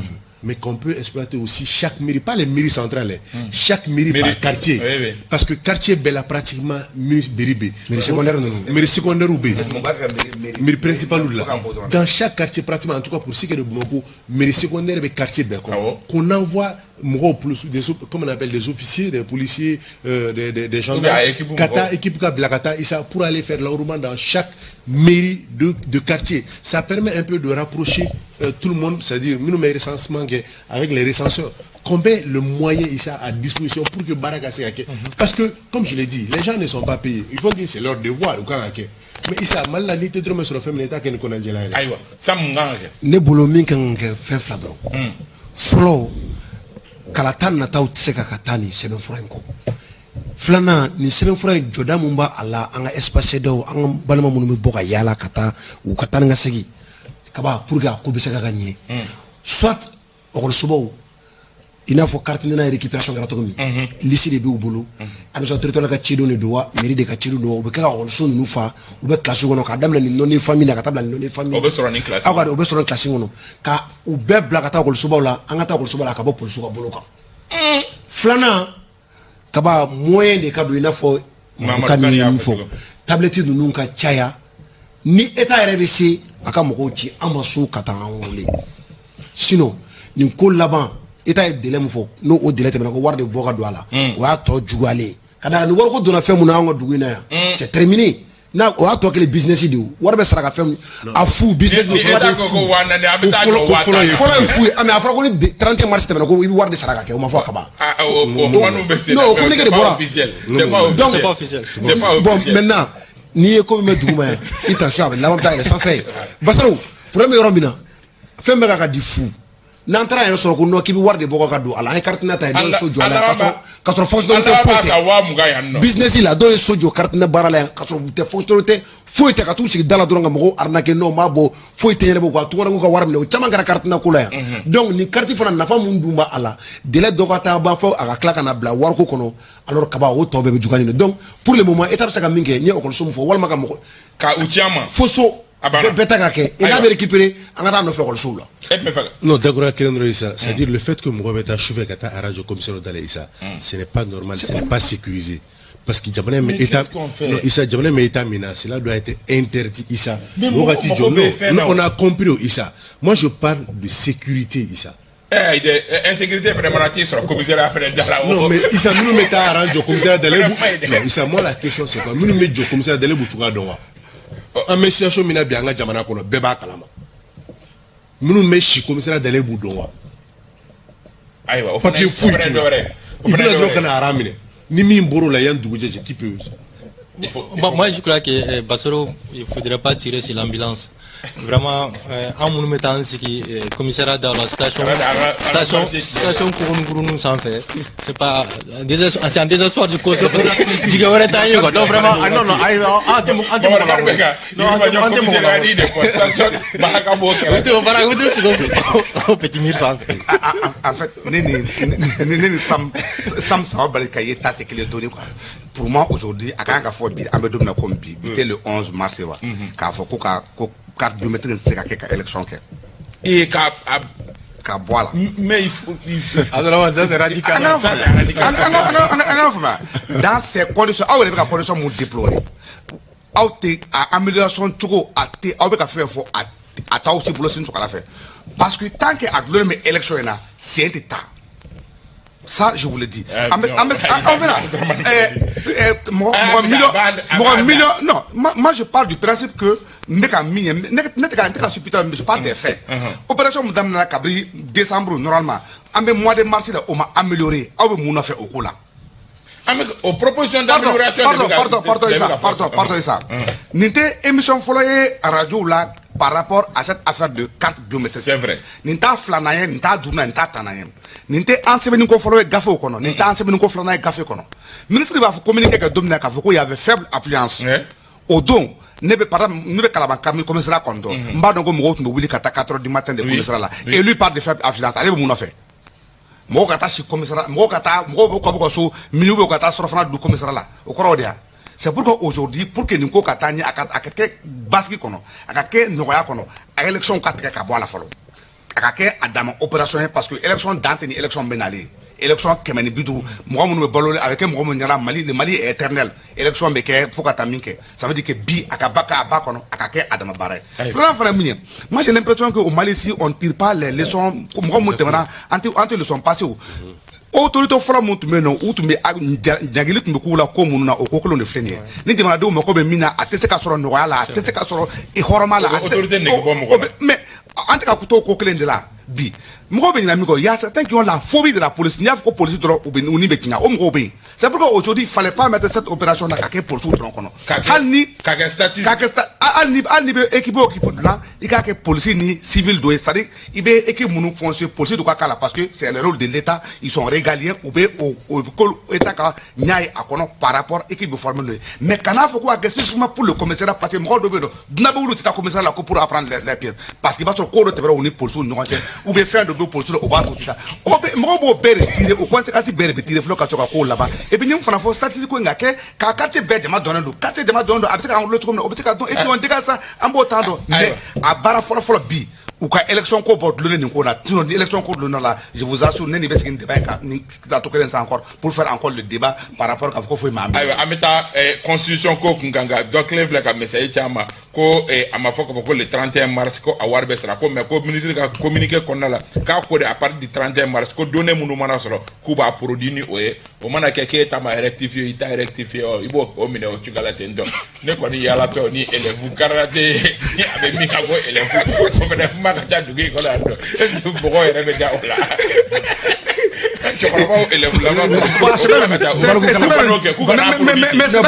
S4: Mais qu'on peut exploiter aussi chaque mairie, pas les mairies centrales, hein, chaque mairie
S1: Mairie.
S4: par quartier. Parce que quartier bɛɛ la, pratiquement, mairie bɛ.
S5: Mairie secondaire ninnu.
S4: Mairie secondaire bɛ yen.
S3: Mun b'a kɛ mairie
S4: Mairie principale la.
S3: Fo k'an bɔ dɔrɔn.
S4: Dans chaque quartier pratiquement, en tout cas pour ce qui est de Bamako, mairie secondaire bɛ quartier bɛɛ kɔnɔ.
S1: Awɔ.
S4: Qu'on envoie mɔgɔw plus des, comment on appelle, des officiers, des policiers, des gendarmes,
S1: a équipe
S4: ka taa
S1: mɔgɔw.
S4: Équipe ka bila ka taa, Issa, pour aller faire l'enrôlement dans chaque mairie de quartier. Ça permet un peu de rapprocher tout le monde, c'est-à-dire minnu bɛ recensement kɛ avec les recenseurs. Qu'on met le moyen, Issa, à disposition pour que baara ka se ka kɛ. Parce que, comme je l'ai dit, les gens ne sont pas payés. Il faut dire, c'est leur devoir u kan ka kɛ. Mais Issa, Mali la, n'i tɛ dɔrɔmɛ sɔrɔ fɛn min na, i t'a kɛ ni kɔnɔnajɛla ye dɛ.
S1: Ayiwa sa, mun kan ka kɛ?
S5: Ne bolo, min kan ka kɛ, fɛn fila dɔrɔn. Fɔlɔ, kalata nataw tɛ se ka taa nin sɛbɛnfura in kɔ. Filanan, nin sɛbɛnfura in, jɔda mun b'a a la, an ka espace dɔw, an ka balima minnu bɛ bɔ ka yaala ka taa u ka taa ni ka segin kaba, pour que a ko bɛ se ka ɲɛ, soit ekɔlisobaw, i n'a fɔ carte NINA récupération kɛra cogo min, liste de b'u bolo, administration territoriale ka cidenw de don wa, mairie de ka cidenw don wa, u bɛ kɛ ka ekɔliso ninnu fa, u bɛ classe kɔnɔ k'a daminɛ nin nɔni famille na ka taa bila nin nɔni famille.
S1: O bɛ sɔrɔ nin classe.
S5: Aw ka, o bɛ sɔrɔ nin classe kɔnɔ, ka u bɛɛ bila ka taa ekɔlisobaw la, an ka taa ekɔlisobaw la, ka bɔ polisiw ka bolo kan. Filanan, kaba, moyen de ka don, i n'a fɔ
S1: Mamadu
S5: ka
S1: Kane y'a
S5: nin
S1: fɔ
S5: fɔ
S1: cogo min.
S5: Tablette ninnu ka caya, ni état yɛrɛ bɛ se a ka mɔgɔw ci an ma so ka taa an wele. Sinon, nin ko laban, état ye délai min fɔ, n'o o délai tɛmɛna, ko wari de bɔ ka don a la, o y'a tɔ juguyalen ye. Ka d'a kan, ni wariko donna fɛn mun na, an ka dugu in na yan, c'est terminé. N'a o y'a tɔ kɛlen business de ye, wari bɛ sara ka fɛn min a fu business.
S1: Ni état ko ko 4000, an bɛ taa jɔ 10,000.
S5: Fɔlɔ ye fu ye, mais a fɔra ko ni 31 mars tɛmɛna, ko i bɛ wari de sara ka kɛ, o ma fɔ ka ban.
S1: Ah, o kuma ninnu bɛ sen na.
S5: Non, o communiqué de
S1: c'est pas
S5: bɔra.
S1: officiel, c'est pas
S5: Donc,
S1: officiel.
S2: C'est pas officiel.
S1: C'est pas
S5: Bon,
S1: officiel.
S5: maintenant, n'i ye ko min bɛ dugu ma yan, i tension a bɛ laban bɛ taa yɛlɛ sanfɛ ye. Basaro, problème bɛ yɔrɔ min na, fɛn bɛɛ ka di fu. N'an taara yɛrɛ sɔrɔ ko non, k'i bɛ wari de bɔ ka don a la, an ye carte NINA ta ye, dɔw ye so jɔ a la ka sɔrɔ fonctionnaire tɛ,
S1: An
S5: foyi
S1: b'a san
S5: tɛ.
S1: 20,000 yan nɔ.
S5: Business la, dɔw ye so jɔ carte NINA baara la yan ka sɔrɔ u tɛ fonctionnaire tɛ, foyi tɛ, ka t'u sigi da la dɔrɔn ka mɔgɔw arnaquer. Non, b'a bɔ, foyi tɛ ɲɛnabɔ, ka tuguna ka wari minɛ. O caman kɛra carte NINA ko la yan. Donc nin carte fana, nafa mun dun b'a la, délai dɔ ka taa ban fɔ a ka tila ka na bila wariko kɔnɔ, alors kaba o tɔ bɛɛ bɛ juguya nin. Donc pour le moment, état bɛ se ka min kɛ, n ye ekɔliso min fɔ, walima ka mɔgɔ
S1: Ka u ci an ma.
S5: Fo so.
S1: A banna.
S5: Bɛɛ ta ka kɛ et n'a
S1: Ayiwa.
S5: bɛ récupérer, an ka taa nɔfɛ ekɔlisow la.
S1: E tun bɛ fɛ ka
S4: Non, d'accord, kelen dɔrɔn, Issa. C'est-à-dire le fait que mɔgɔ bɛ taa sufɛ ka taa radio commissaire da la, Issa, ce n'est pas normal, ce n'est pas sécurisé. Parce que jamana in bɛ
S1: Mais
S4: état
S1: qu'est-ce qu'on fait?
S4: Non, Issa, jamana in bɛ état min na, cela doit être interdit, Issa.
S1: Mais
S4: Wagati
S1: mɔgɔ
S4: jɔ
S1: bɛ fɛn na
S4: non,
S1: o.
S4: on a compris, oh, Issa. Moi, je parle de sécurité, Issa.
S1: Insécurité fɛnɛ mana t'i sɔrɔ commissariat fɛnɛ da la.
S4: Non, mais Issa, minnu bɛ taa rang jɔ commissariat da la,
S1: Fɛnɛ ma ɲi dɛ.
S4: Non, Issa, moi, la question, c'est quoi? Minnu bɛ jɔ commissariat da la, e b'u cogoya dɔn wa? An bɛ situation min na bi an ka jamana kɔnɔ, bɛɛ b'a kalama. Minnu bɛ si commissariat da la, e b'u dɔn wa?
S1: Ayiwa, o fana
S4: Papier
S1: o
S4: foyi
S1: fana ye
S4: t'u
S1: dɔ
S4: la.
S1: wɛrɛ ye. O
S4: I
S1: fana
S4: bɛna
S1: ye dɔ
S4: dɔrɔn
S1: wɛrɛ
S4: ka
S1: ye.
S4: na rang minɛ. Ni min bɔr'o la yan dugu jɛ cɛ, qui peut
S1: Il
S2: Bon,
S1: faut
S2: moi, je crois que Bassoro, il ne faudrait pas tirer sur l'ambulance. Vraiment, an minnu bɛ taa an sigi commissariat da la, station station station kurunkurunnu sanfɛ, c'est pas c'est un désespoir du cause, parce que jigin wɛrɛ t'an ye quoi. Donc vraiment, ah, non, non, ayi, an tɛ mɔgɔ la
S1: Mamadu ka
S2: non, an tɛ mɔgɔ la
S1: de fɔ station Baraka b'o
S2: u
S1: kɛrɛfɛ.
S2: tɛ o baara, u tɛ sigi o petit mur sanfɛ.
S3: En fait, ne ni Sam Saba bali ka ye ta tɛ kelen dɔɔni quoi. Pour moi, aujourd'hui, a kan ka fɔ bi, an bɛ don min na komi bi, bi tɛ le 11 mars wa, k'a fɔ ko ka ko carte biométrique tɛ se ka kɛ ka élection kɛ.
S1: Ee, ka a
S3: Ka bɔ a la.
S1: Mais il faut
S2: Abdourahmane, ça c'est radical.
S3: An
S1: Ça, c'est
S3: ka
S1: radical.
S3: an ka faamuya, dans ces conditions, aw yɛrɛ bɛ ka condition mun déplorer, aw tɛ a amélioration cogo, a tɛ aw bɛ ka fɛn fɔ, a t'aw si bolo sini sɔgɔla fɛ, parce que tant que a dulonnen bɛ élection in na, sen tɛ taa. Ça, je vous le dis. An fɛnɛ mɔgɔ million, mɔgɔ million. Non, moi, je parle du principe que n bɛ ka min ye, ne tɛ ka n tɛ ka supputer, mais je parle des faits. Opération mun daminɛna kabini décembre, normalement an bɛ mois de mars la, o ma amélioré. Aw bɛ mun nɔfɛ o ko la?
S1: An bɛ o proposition
S3: Pardon,
S1: d'amélioration de
S3: pardon,
S1: bɛ ka
S3: pardon, pardon,
S1: de bɛ
S3: Issa,
S1: ka fɔ
S3: pardon,
S1: sisan.
S3: Pardon, Issa. Nin tɛ émission fɔlɔ ye radio la par rapport à cette affaire de carte biométrique.
S1: C'est vrai.
S3: Nin t'a filanan ye, nin t'a duurunan ye, nin t'a tannan ye. Nin tɛ an sɛbɛnni ko fɔlɔ ye gafew kɔnɔ, nin tɛ an sɛbɛnni ko filanan ye gafe kɔnɔ. Ministre b'a fɔ communiqué kɛ don min na k'a fɔ ko y avait faible affluence. O don, ne bɛ, par exemple, ne bɛ Kalaban commissariat kɔni dɔn. N b'a dɔn ko mɔgɔw tun bɛ wuli ka taa 4 heures du matin de commissariat la. Et lui parle de faible affluence. Ale bɛ mun nɔfɛ? Mɔgɔw ka taa si commissariat, mɔgɔw ka taa, mɔgɔw bɛ ka bɔ ka so minuit bɛ ka taa surafana dun commissariat la, o kɔrɔ o de ya. C'est pourquoi aujourd'hui, pour que nin ko ka taa ɲɛ, a ka kɛ basigi kɔnɔ, a ka kɛ nɔgɔya kɔnɔ, a élection ka tigɛ ka bɔ a la fɔlɔ, a ka kɛ a dama opération ye, parce que élection dan tɛ ni élection bɛ nalen, élection 150, mɔgɔ minnu bɛ balo, a bɛ kɛ mɔgɔ minnu ɲɛna, Mali, le Mali est éternel, élection bɛ kɛ fo ka taa min kɛ. Ça veut dire que bi, a ka ba k'a ba kɔnɔ, a ka kɛ a dama baara ye. Filanan fana ye min ye, moi, j'ai l'impression que au Mali ici, on tire pas les leçons. Mɔgɔ minnu tɛmɛna, an tɛ leçon passé o. Autorité fɔlɔ mun tun bɛ yen nɔ, u tun bɛ ɲangili tun bɛ k'u la ko minnu na, o ko kelenw de filɛ nin ye. Ni jamanadenw mako bɛ min na, a tɛ se ka sɔrɔ nɔgɔya la, a tɛ se ka sɔrɔ hɔrɔnma la.
S1: Autorité nege bɔ mɔgɔ la.
S3: Mais an tɛ ka to ko kelen de la bi. Mɔgɔw bɛ ɲinɛ min kɔ, il y a certains qui ont la phobie de la police. N'i y'a fɔ ko police dɔrɔn, u bɛ u ni bɛ tiɲɛ, o mɔgɔw bɛ yen. C'est pourquoi aujourd'hui, il fallait pas mettre cette opération là ka kɛ policiw dɔrɔn kɔnɔ. Hali ni
S1: K'a kɛ statut
S3: k'a kɛ hali ni bɛ équipe o équipe dilan, i k'a kɛ polisi ni civil dɔ ye, c'est à dire i bɛ équipe minnu fonctionner, polisi dɔ ka k'a la, parce que c'est le rôle de l'État, ils sont régaliens, u bɛ o ko État ka ɲa ye a kɔnɔ par rapport équipe bɛ former n'o ye. Mais kan'a fɔ ko a kɛ spécifiquement pour le commissariat, parce que mɔgɔw dɔ bɛ yen nɔ, dunan bɛ wuli, u tɛ taa commissariat la ko pour apprendre les pièces, parce que i b'a sɔrɔ ko dɔ tɛmɛna u ni polisiw ni ɲɔgɔn cɛ, ou bien fɛn dɔ bɛ polisi la, o b'a to u tɛ taa. O bɛ mɔgɔw b'o bɛɛ de tirer, o conséquence bɛɛ de bɛ tirer fɔlɔ ka to ka kow laban. Et puis ni fana fɔ statistique ko in ka kɛ k'a quartier bɛɛ jama dɔnnen don, quartier jama dɔnnen don, a bɛ se k'an wolo cogo min na, o bɛ se ka dɔn, et puis on dégage ça, an b'o temps dɔn. Mais a baara fɔlɔ fɔlɔ bi, u ka élection ko bɔ dulonnen nin ko la. Sinon ni élection ko dulonnen la, je vous assure, ne ni bɛ sigi nin débat in kan, nin plateau kelen san encore pour faire encore le débat par rapport k'a fɔ ko foyi ma.
S1: Ayiwa, an bɛ taa constitution ko kun kan, ka dɔ kelen filɛ ka message ci an ma ko a ma fɔ k'a fɔ ko le 31 mars ko a wari bɛ sara ko, mais ko ministre ka communiqué kɔnɔna la k'a ko de à partir du 31 mars ko données minnu mana sɔrɔ k'u b'a produit ni o ye, o mana kɛ k'e ta ma rectifier, i ta rectifier, ɔ i b'o o minɛ o cogoya la ten tɔ. Ne kɔni yaalatɔ ni élève carte ni a bɛ min kan ko élève, o fana kuma ka ca dugu in kɔnɔ yan nɔ. Est ce que mɔgɔw yɛrɛ bɛ da o la? Cɛkɔrɔbaw élève laban kɛ k'u kana
S3: Mais c'est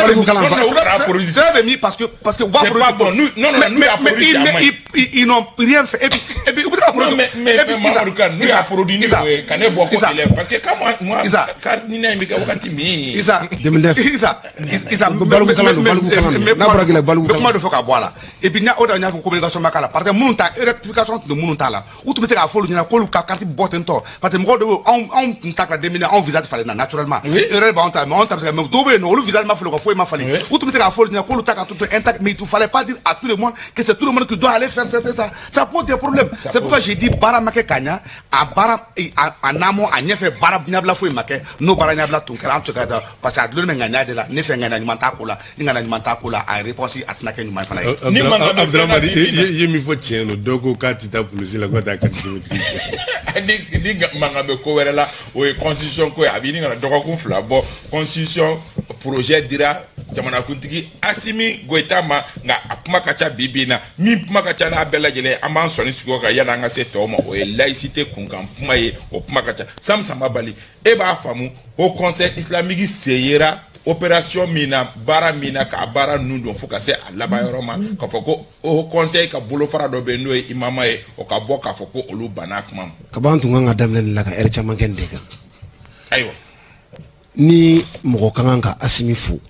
S3: bɛ min parce que
S1: C'est pas bon. Nous, non, non, nous y'a produit.
S3: Mais ils n'ont rien fait et puis u bɛ se ka
S1: produit. Mais Mamadou Kane, nous y'a produit ni o ye ka ne bɔ ko élève, parce que quand moi carte ni in bɛ kɛ wagati min.
S3: Isa
S5: 2009.
S3: Isa, Isa.
S5: Baliku kalan don, baliku kalan don. N'a bɔra k'i la, baliku
S3: n bɛ kuma dɔ fɔ ka bɔ a la. Et puis o de la n y'a fɔ communication ma k'a la, parce que minnu ta rectification tun tɛ minnu ta la, u tun bɛ se k'a fɔ olu ɲɛna k'olu ka carte bɔ ten tɔ, parce que mɔgɔw dɔw bɛ yen, anw tun ta kɛra denmisɛnnin, anw visage falenna naturellement, erreur b'anw ta, mais anw ta bɛ se ka, mais dɔw bɛ yen nɔ, olu visage ma falen, u ka foyi ma falen, u tun bɛ se k'a fɔ olu ɲɛna k'olu ta ka to intact. Mais il fallait pas dire à tout le monde que c'est tout le monde qui doit aller faire ça. Ça pose des problèmes. C'est pourquoi j'ai dit baara ma kɛ ka ɲa, a baara a namɔ a ɲɛfɛ, baara ɲɛbila foyi ma kɛ. N'o baara ɲɛbila tun kɛra, an tɛ se ka da, parce que a dulonnen bɛ ŋaniya de la. Ne fɛ, ŋaniya ɲuman t'a ko la. Ni ŋaniya ɲuman t'a ko la, a réponse a tɛna kɛ ɲuman fana ye.
S1: Ni mankan bɛ
S4: Abdramane,
S1: fɛn na bi bi in na.
S4: I ye min fɔ tiɲɛ don. Dɔw ko k'a tɛ taa polisi la, k'a t'a carte biométrique.
S1: Ni mankan bɛ ko wɛrɛ la, o ye constitution ko ye. A bɛ ɲini ka na dɔgɔkun 2 bɔ, constitution projet dira jamanakuntigi Asimi Goyita ma, nka a kuma ka ca bi bi in na. Min kuma ka ca n'a bɛɛ lajɛlen ye, an b'an sɔnni sigi o kan yanni an ka se tɔw ma, o ye laïcité kunkan kuma ye. O kuma ka ca. Sam Samba Bali, e b'a faamu, Haut Conseil islamique sen yera opération min na, baara min na, k'a baara ninnu don fo ka se a laban yɔrɔ ma, k'a fɔ ko Haut Conseil ka bolofara dɔ bɛ yen, n'o ye imama ye, o ka bɔ k'a fɔ ko olu banna kuma ma.
S5: Kaba, an tun kan ka daminɛ nin la ka ɛri caman kɛ nin de kan.
S1: Ayiwa.
S5: Ni mɔgɔ ka kan ka Asimi fo,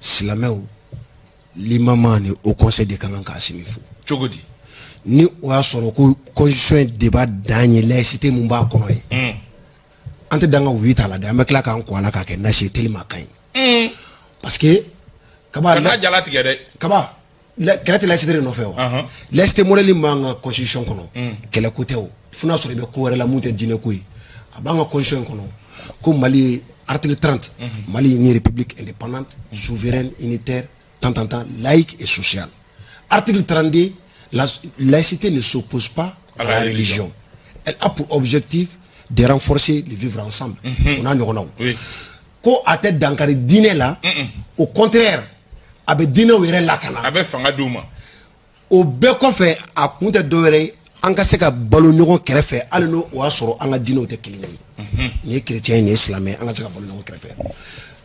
S5: silamɛw, limama ni Haut Conseil de ka kan ka Asimi fo.
S1: Cogo di?
S5: Ni o y'a sɔrɔ ko constitution ye débat dan ye, laïcité mun b'a kɔnɔ ye, an tɛ dan ka wuyi t'a la dɛ, an bɛ tila k'an ko a la k'a kɛ nasi ye teliman ka ɲi, parce que kaba
S1: Kana jala tigɛ dɛ.
S5: Kaba, kɛlɛ tɛ laïcité de nɔfɛ wa? Laïcité modèle min b'an ka constitution kɔnɔ, kɛlɛ ko tɛ o, fo n'a sɔrɔ i bɛ ko wɛrɛ la mun tɛ diinɛ ko ye. A b'an ka constitution in kɔnɔ ko Mali ye, article 30, Mali est une république indépendante, souveraine, unitaire, tant tant tant, laïque et sociale. Article 32, la laïcité ne s'oppose pas à la religion, elle a pour objectif de renforcer le vivre ensemble. O n'a ɲɔgɔnnaw. Ko a tɛ dankari diinɛ la, au contraire, a bɛ diinɛw yɛrɛ lakana.
S1: A bɛ fanga d'u ma.
S5: O bɛɛ kɔfɛ, a kun tɛ dɔwɛrɛ ye, an ka se ka balo ɲɔgɔn kɛrɛfɛ, hali n'o o y'a sɔrɔ an ka diinɛw tɛ kelen ye, nin ye chrétien ye, nin ye silamɛ ye, an ka se ka balo ɲɔgɔn kɛrɛfɛ.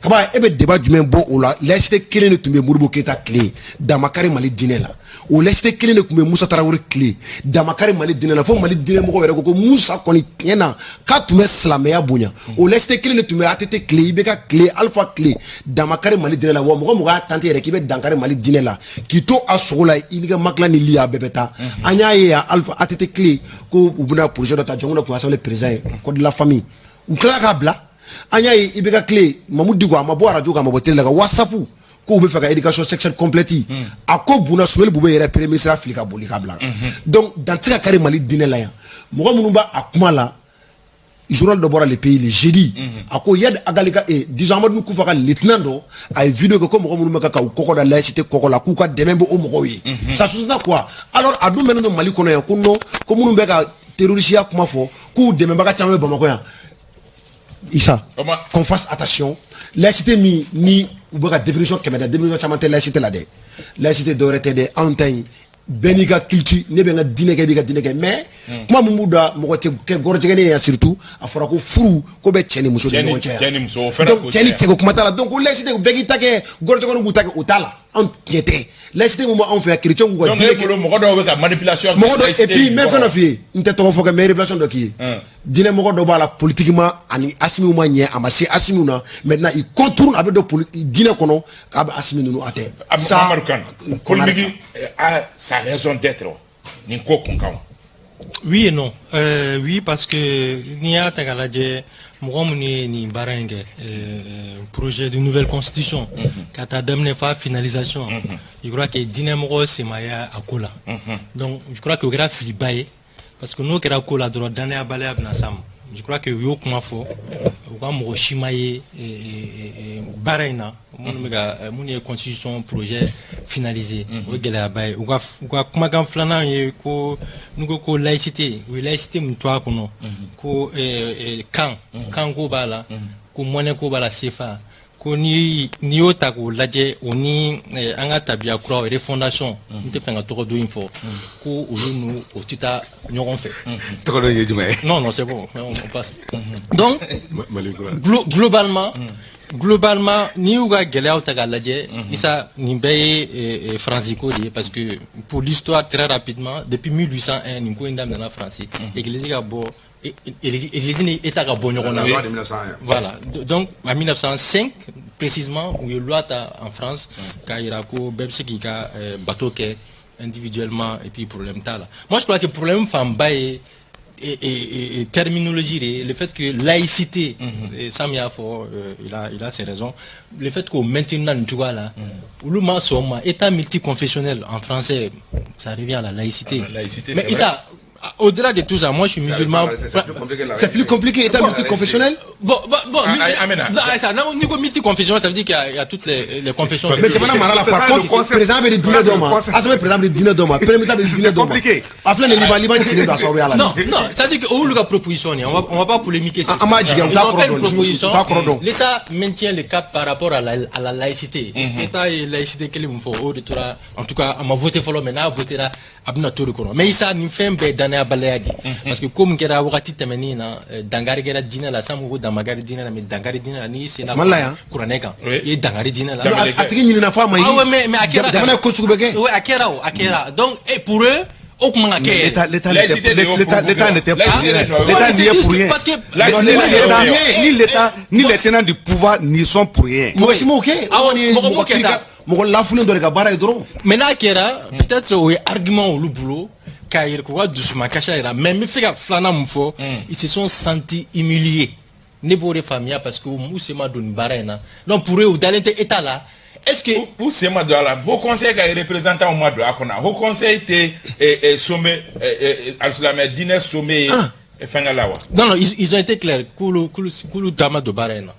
S5: Kaba, e bɛ débat jumɛn bɔ o la? Laïcité kelen de tun bɛ Modibo Keyita tile, damakari Mali diinɛ la. O laïcité kelen de tun bɛ Musa Tarawele tile, damakari Mali diinɛ la, fo Mali diinɛ mɔgɔw yɛrɛ ko ko Musa kɔni tiɲɛ na k'a tun bɛ silamɛya bonya. O laïcité kelen de tun bɛ ATT tile, IBK tile, Alpha tile, damakari Mali diinɛ la. Wa mɔgɔ mɔgɔ y'a tante yɛrɛ k'i bɛ dankari Mali diinɛ la, k'i to a sogo la, i n'i ka matelas ni lit, a bɛɛ bɛ taa. An y'a ye yan, Alpha ATT tile, ko u bɛna projet dɔ ta, Jɔnkunda tun assemblée président ye, code de la famille, u tilala k'a bila. An y'a ye IBK tile, Mamudu Diko, a ma bɔ arajo kan, a ma bɔ télé la, ka WhatsApp k'u bɛ fɛ ka éducation sexuelle complète, a ko bunna. Soumeylou Boubèye yɛrɛ, premier ministre, fili ka boli ka bila. Donc dan tɛ se ka kari Mali diinɛ la yan. Mɔgɔ minnu b'a a kuma la, journal dɔ bɔra Le Pays le jeudi, a ko Iyad Ag Ghali ka disons Amadou Koufa ka lieutenant dɔ, a ye vidéo kɛ ko mɔgɔ minnu bɛ ka k'u kɔkɔ da laïcité kɔkɔ la, k'u ka dɛmɛ bɛ o mɔgɔw ye. Ça sous-entend quoi? Alors a dun mɛnnen don Mali kɔnɔ yan ko non, ko minnu bɛ ka terrorisiya kuma fɔ, k'u dɛmɛbaga caman bɛ Bamakɔ yan. Isa, qu'on fasse attention. Laïcité min ni u bɛ ka définition kɛmɛ da, définition caman tɛ laïcité la dɛ. Laïcité dɔwɛrɛ tɛ dɛ, anw ta in, bɛɛ n'i ka culture, ne bɛ n ka diinɛ kɛ, i b'i ka diinɛ kɛ, mais kuma min b'u da, mɔgɔ tɛ kɛ gɔrɔjɛgɛnen ye yan. Surtout a fɔra ko furu ko bɛ cɛ ni muso de ɲɔgɔn cɛ.
S1: Cɛ ni muso, o fana.
S5: Donc cɛ ni cɛ ko kuma t'a la. Donc o laïcité, bɛɛ k'i ta kɛ, gɔrɔjɛgɛninw k'u ta kɛ, o t'a la. Anw tiɲɛ tɛ laïcité min b'anw fɛ yan, chrétien k'u ka
S1: Donc e bolo, mɔgɔ dɔw bɛ ka manipulation kɛ.
S5: Mɔgɔ dɔ, et puis n bɛ fɛn dɔ f'i ye, n tɛ tɔgɔ fɔ kɛ, mais révélation dɔ k'i ye. Diinɛ mɔgɔ dɔ b'a la politiquement, ani Asimiw ma ɲɛ, a ma se Asimiw na. Maintenant il contourne, a bɛ don diinɛ kɔnɔ k'a bɛ Asimi ninnu, a tɛ.
S1: Ça, Mamadou Kane, polémique a sa raison d'être nin ko kun kan.
S2: Oui et non. Oui, parce que n'i y'a ta k'a lajɛ, mɔgɔ minnu ye nin baara in kɛ, projet de nouvelle constitution, ka taa daminɛ f'a finalisation, je crois que diinɛmɔgɔ sen ma ye a ko la. Donc je crois que o kɛra filiba ye, parce que n'o kɛra ko la dɔrɔn, danayabaliya bɛna s'a ma. Je crois que u y'o kuma fɔ, u ka mɔgɔ si ma ye baara in na, minnu bɛ ka minnu ye constitution projet finalisé. O ye gɛlɛyaba ye. U ka kumakan filanan ye ko n'u ko ko laïcité, u ye laïcité min to a kɔnɔ, ko kan kanko b'a la, ko monnaie ko b'a la, CFA ko, ni n'i y'o ta k'o lajɛ, o ni an ka tabiya kura refondation, n tɛ fɛ ka tɔgɔ dɔ in fɔ, ko olu n'u o tɛ taa ɲɔgɔn fɛ.
S3: Tɔgɔ dɔ ye jumɛn ye?
S2: Non, non, c'est bon, on passe. Donc globalement, n'i y'u ka gɛlɛyaw ta k'a lajɛ, Isa, nin bɛɛ ye Faransi ko de ye, parce que pour l'histoire, très rapidement, depuis 1801, nin ko in daminɛna Faransi, église ka bɔ, église ni état ka bɔ ɲɔgɔn na.
S3: Loi de 1901.
S2: Voilà, donc en 1905 précisément, u ye loi ta en France k'a yira ko bɛɛ bɛ se k'i ka bato kɛ individuellement, et puis problème t'a la. Moi, je crois que problème fanba ye terminologie de ye, le fait que laïcité, et Sam y'a fɔ, il a ses raisons, le fait k'o maintenir nin cogoya la, olu ma sɔn ma. État multiconfessionnel en français, ça revient à la laïcité.
S1: Ah, laïcité,
S2: mais
S1: c'est
S2: Issa, au-delà de tout ça, moi je suis musulman.
S3: C'est plus compliqué, la
S5: C'est plus compliqué, état multiconfessionnel.
S2: Bon,
S1: Ah, ah, Amena.
S2: Non, ça, non, niveau multiconfessionnel, ça veut dire qu'il y a toutes les confessions.
S5: Mais jamana mara la,
S3: C'est
S5: par
S3: ça, le
S5: contre,
S3: concept.
S5: président bɛ di diinɛ dɔ ma, assemblée, président bɛ di diinɛ dɔ ma, premier ministre bɛ di diinɛ dɔ ma.
S3: Compliqué.
S5: A filɛ nin ye, Liban cilen don a sababuya la.
S2: Non, non, ça veut dire que olu ka proposition ni, on va pas polémiquer sur
S5: Ah, an b'a jigin, u
S2: ça.
S5: t'a
S2: Ils ont fait
S5: kɔrɔ
S2: une
S5: dɔn,
S2: proposition.
S5: u t'a kɔrɔ dɔn.
S2: L'État maintient le cap par rapport à la laïcité. L'État ye laïcité kelen min fɔ, o de tora, en tout cas, a ma voté fɔlɔ, mais n'a voté ra, a bɛna to de kɔnɔ. Mais Issa, nin fɛn bɛɛ ye danayabaliya de ye. Parce que ko min kɛra wagati tɛmɛnen na, dankari kɛra diinɛ la, Sam ko dankari diinɛ la, mais dankari diinɛ la, n'i y'i sen da
S5: Mali la yan?
S2: kuranɛ kan,
S1: Oui.
S2: i ye dankari diinɛ la.
S1: Dankari
S5: A tigi ɲinina f'a ma.
S2: Ah ouais, mais a kɛra.
S5: Jamana ye ko sugu bɛɛ kɛ.
S2: Ouais, a kɛra o, a kɛra. Donc, et pour eux, o kun man ka kɛ yɛrɛ.
S3: L'État
S1: Laïcité
S3: n'était
S1: de y'o
S3: l'État n'était pour
S1: Laïcité
S3: rien.
S1: de y'o
S3: L'État
S2: Ouais,
S3: n'y
S2: c'est
S3: est
S2: juste
S3: pour rien.
S2: parce que
S1: Laïcité
S3: Ni
S1: de y'o
S3: l'État,
S1: ye.
S3: ni l'État, ni les tenants du pouvoir n'y sont pour rien.
S5: Mɔgɔ si m'o kɛ.
S2: Awɔ,
S5: O kɔni ye
S2: mɔgɔ m'o
S5: mɔgɔ
S2: kɛ sa.
S5: Mɔgɔ lafulen dɔ de ka baara ye dɔrɔn.
S2: Mais n'a kɛra, peut-être o ye argument olu bolo k'a yɛrɛ k'u ka dusumakasi yira, mais n bɛ fɛ ka filanan mun fɔ, ils se sont sentis humiliés. Ne b'o de faamuya, parce que u sen ma don nin baara in na. Donc pour eux, u dalen tɛ état la. Est-ce que
S1: U sen ma don a la, haut conseil ka représentant ma don a kɔnɔ. Haut conseil tɛ sommet alisilamɛ diinɛ sommet ye fɛnkɛ la wa?
S2: Non, non, ils ont été clairs k'olu da ma don baara in na.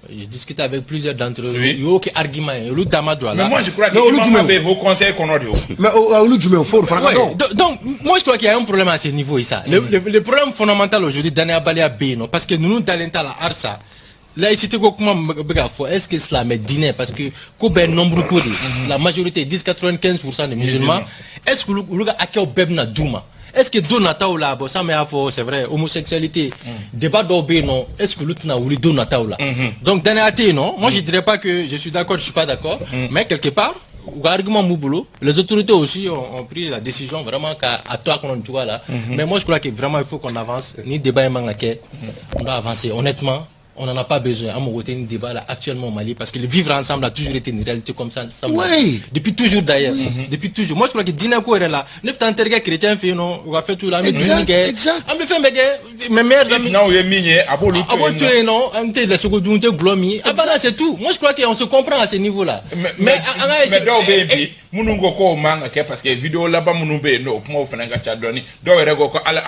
S2: J'ai discuté avec plusieurs d'entre eux.
S1: Oui.
S2: U y'o kɛ argument ye, olu da ma don a la.
S1: Mais moi je crois que
S5: Mais olu
S1: imam
S5: jumɛn?
S1: bɛ haut conseil kɔnɔ de o.
S5: Mais olu jumɛn, fo olu fana ka
S2: Ouais,
S5: dɔn.
S2: Donc, moi je crois qu'il y a un problème à ce niveau, Issa. Le problème fondamental aujourd'hui, danayabaliya bɛ yen nɔ, parce que ninnu dalen t'a la halisa. Laïcité ko kuma min bɛ ka fɔ, est-ce que silamɛ diinɛ, parce que ko bɛɛ nombre ko de ye. La majorité, 10 95% des musulmans, est-ce que olu ka hakɛw bɛɛ bɛna d'u ma? Est-ce que don nataw la, bon, ça y'a fɔ, c'est vrai, homosexualité, débat dɔw bɛ yen nɔ, est-ce que olu tɛna wuli don nataw la? Donc danaya tɛ yen nɔ. Moi je dirais pas que je suis d'accord, je suis pas d'accord, mais quelque part u ka argument b'u bolo. Les autorités aussi ont pris la décision vraiment k'a a to a kɔnɔ nin cogoya la. Mais moi je crois que vraiment il faut qu'on avance. Ni débat in man ka kɛ, on doit avancer. Honnêtement, on n'en a pas besoin. An mago tɛ nin débat là actuellement au Mali, parce que le vivre ensemble a toujours été une réalité comme ça, ça. Depuis toujours d'ailleurs, depuis toujours. Moi je crois que diinɛ ko yɛrɛ la, ne bɛ taa n terikɛ chrétien fɛ yen nɔ, u ka fête la, an bɛ dumuni kɛ, an bɛ fɛn bɛɛ kɛ, mes meilleurs amis.
S1: N'aw ye min ye, a b'olu
S2: A b'o to yen nɔ, an tɛ sogo dun, tɛ gulɔ min, a banna, c'est tout. Moi je crois qu'on se comprend à ce niveau là.
S1: Mais an ka mais dɔw bɛ yen bi minnu ko k'o man ka kɛ, parce que vidéo laban minnu bɛ yen nɔ, o kumaw fana ka ca dɔɔni. Dɔw yɛrɛ ko hali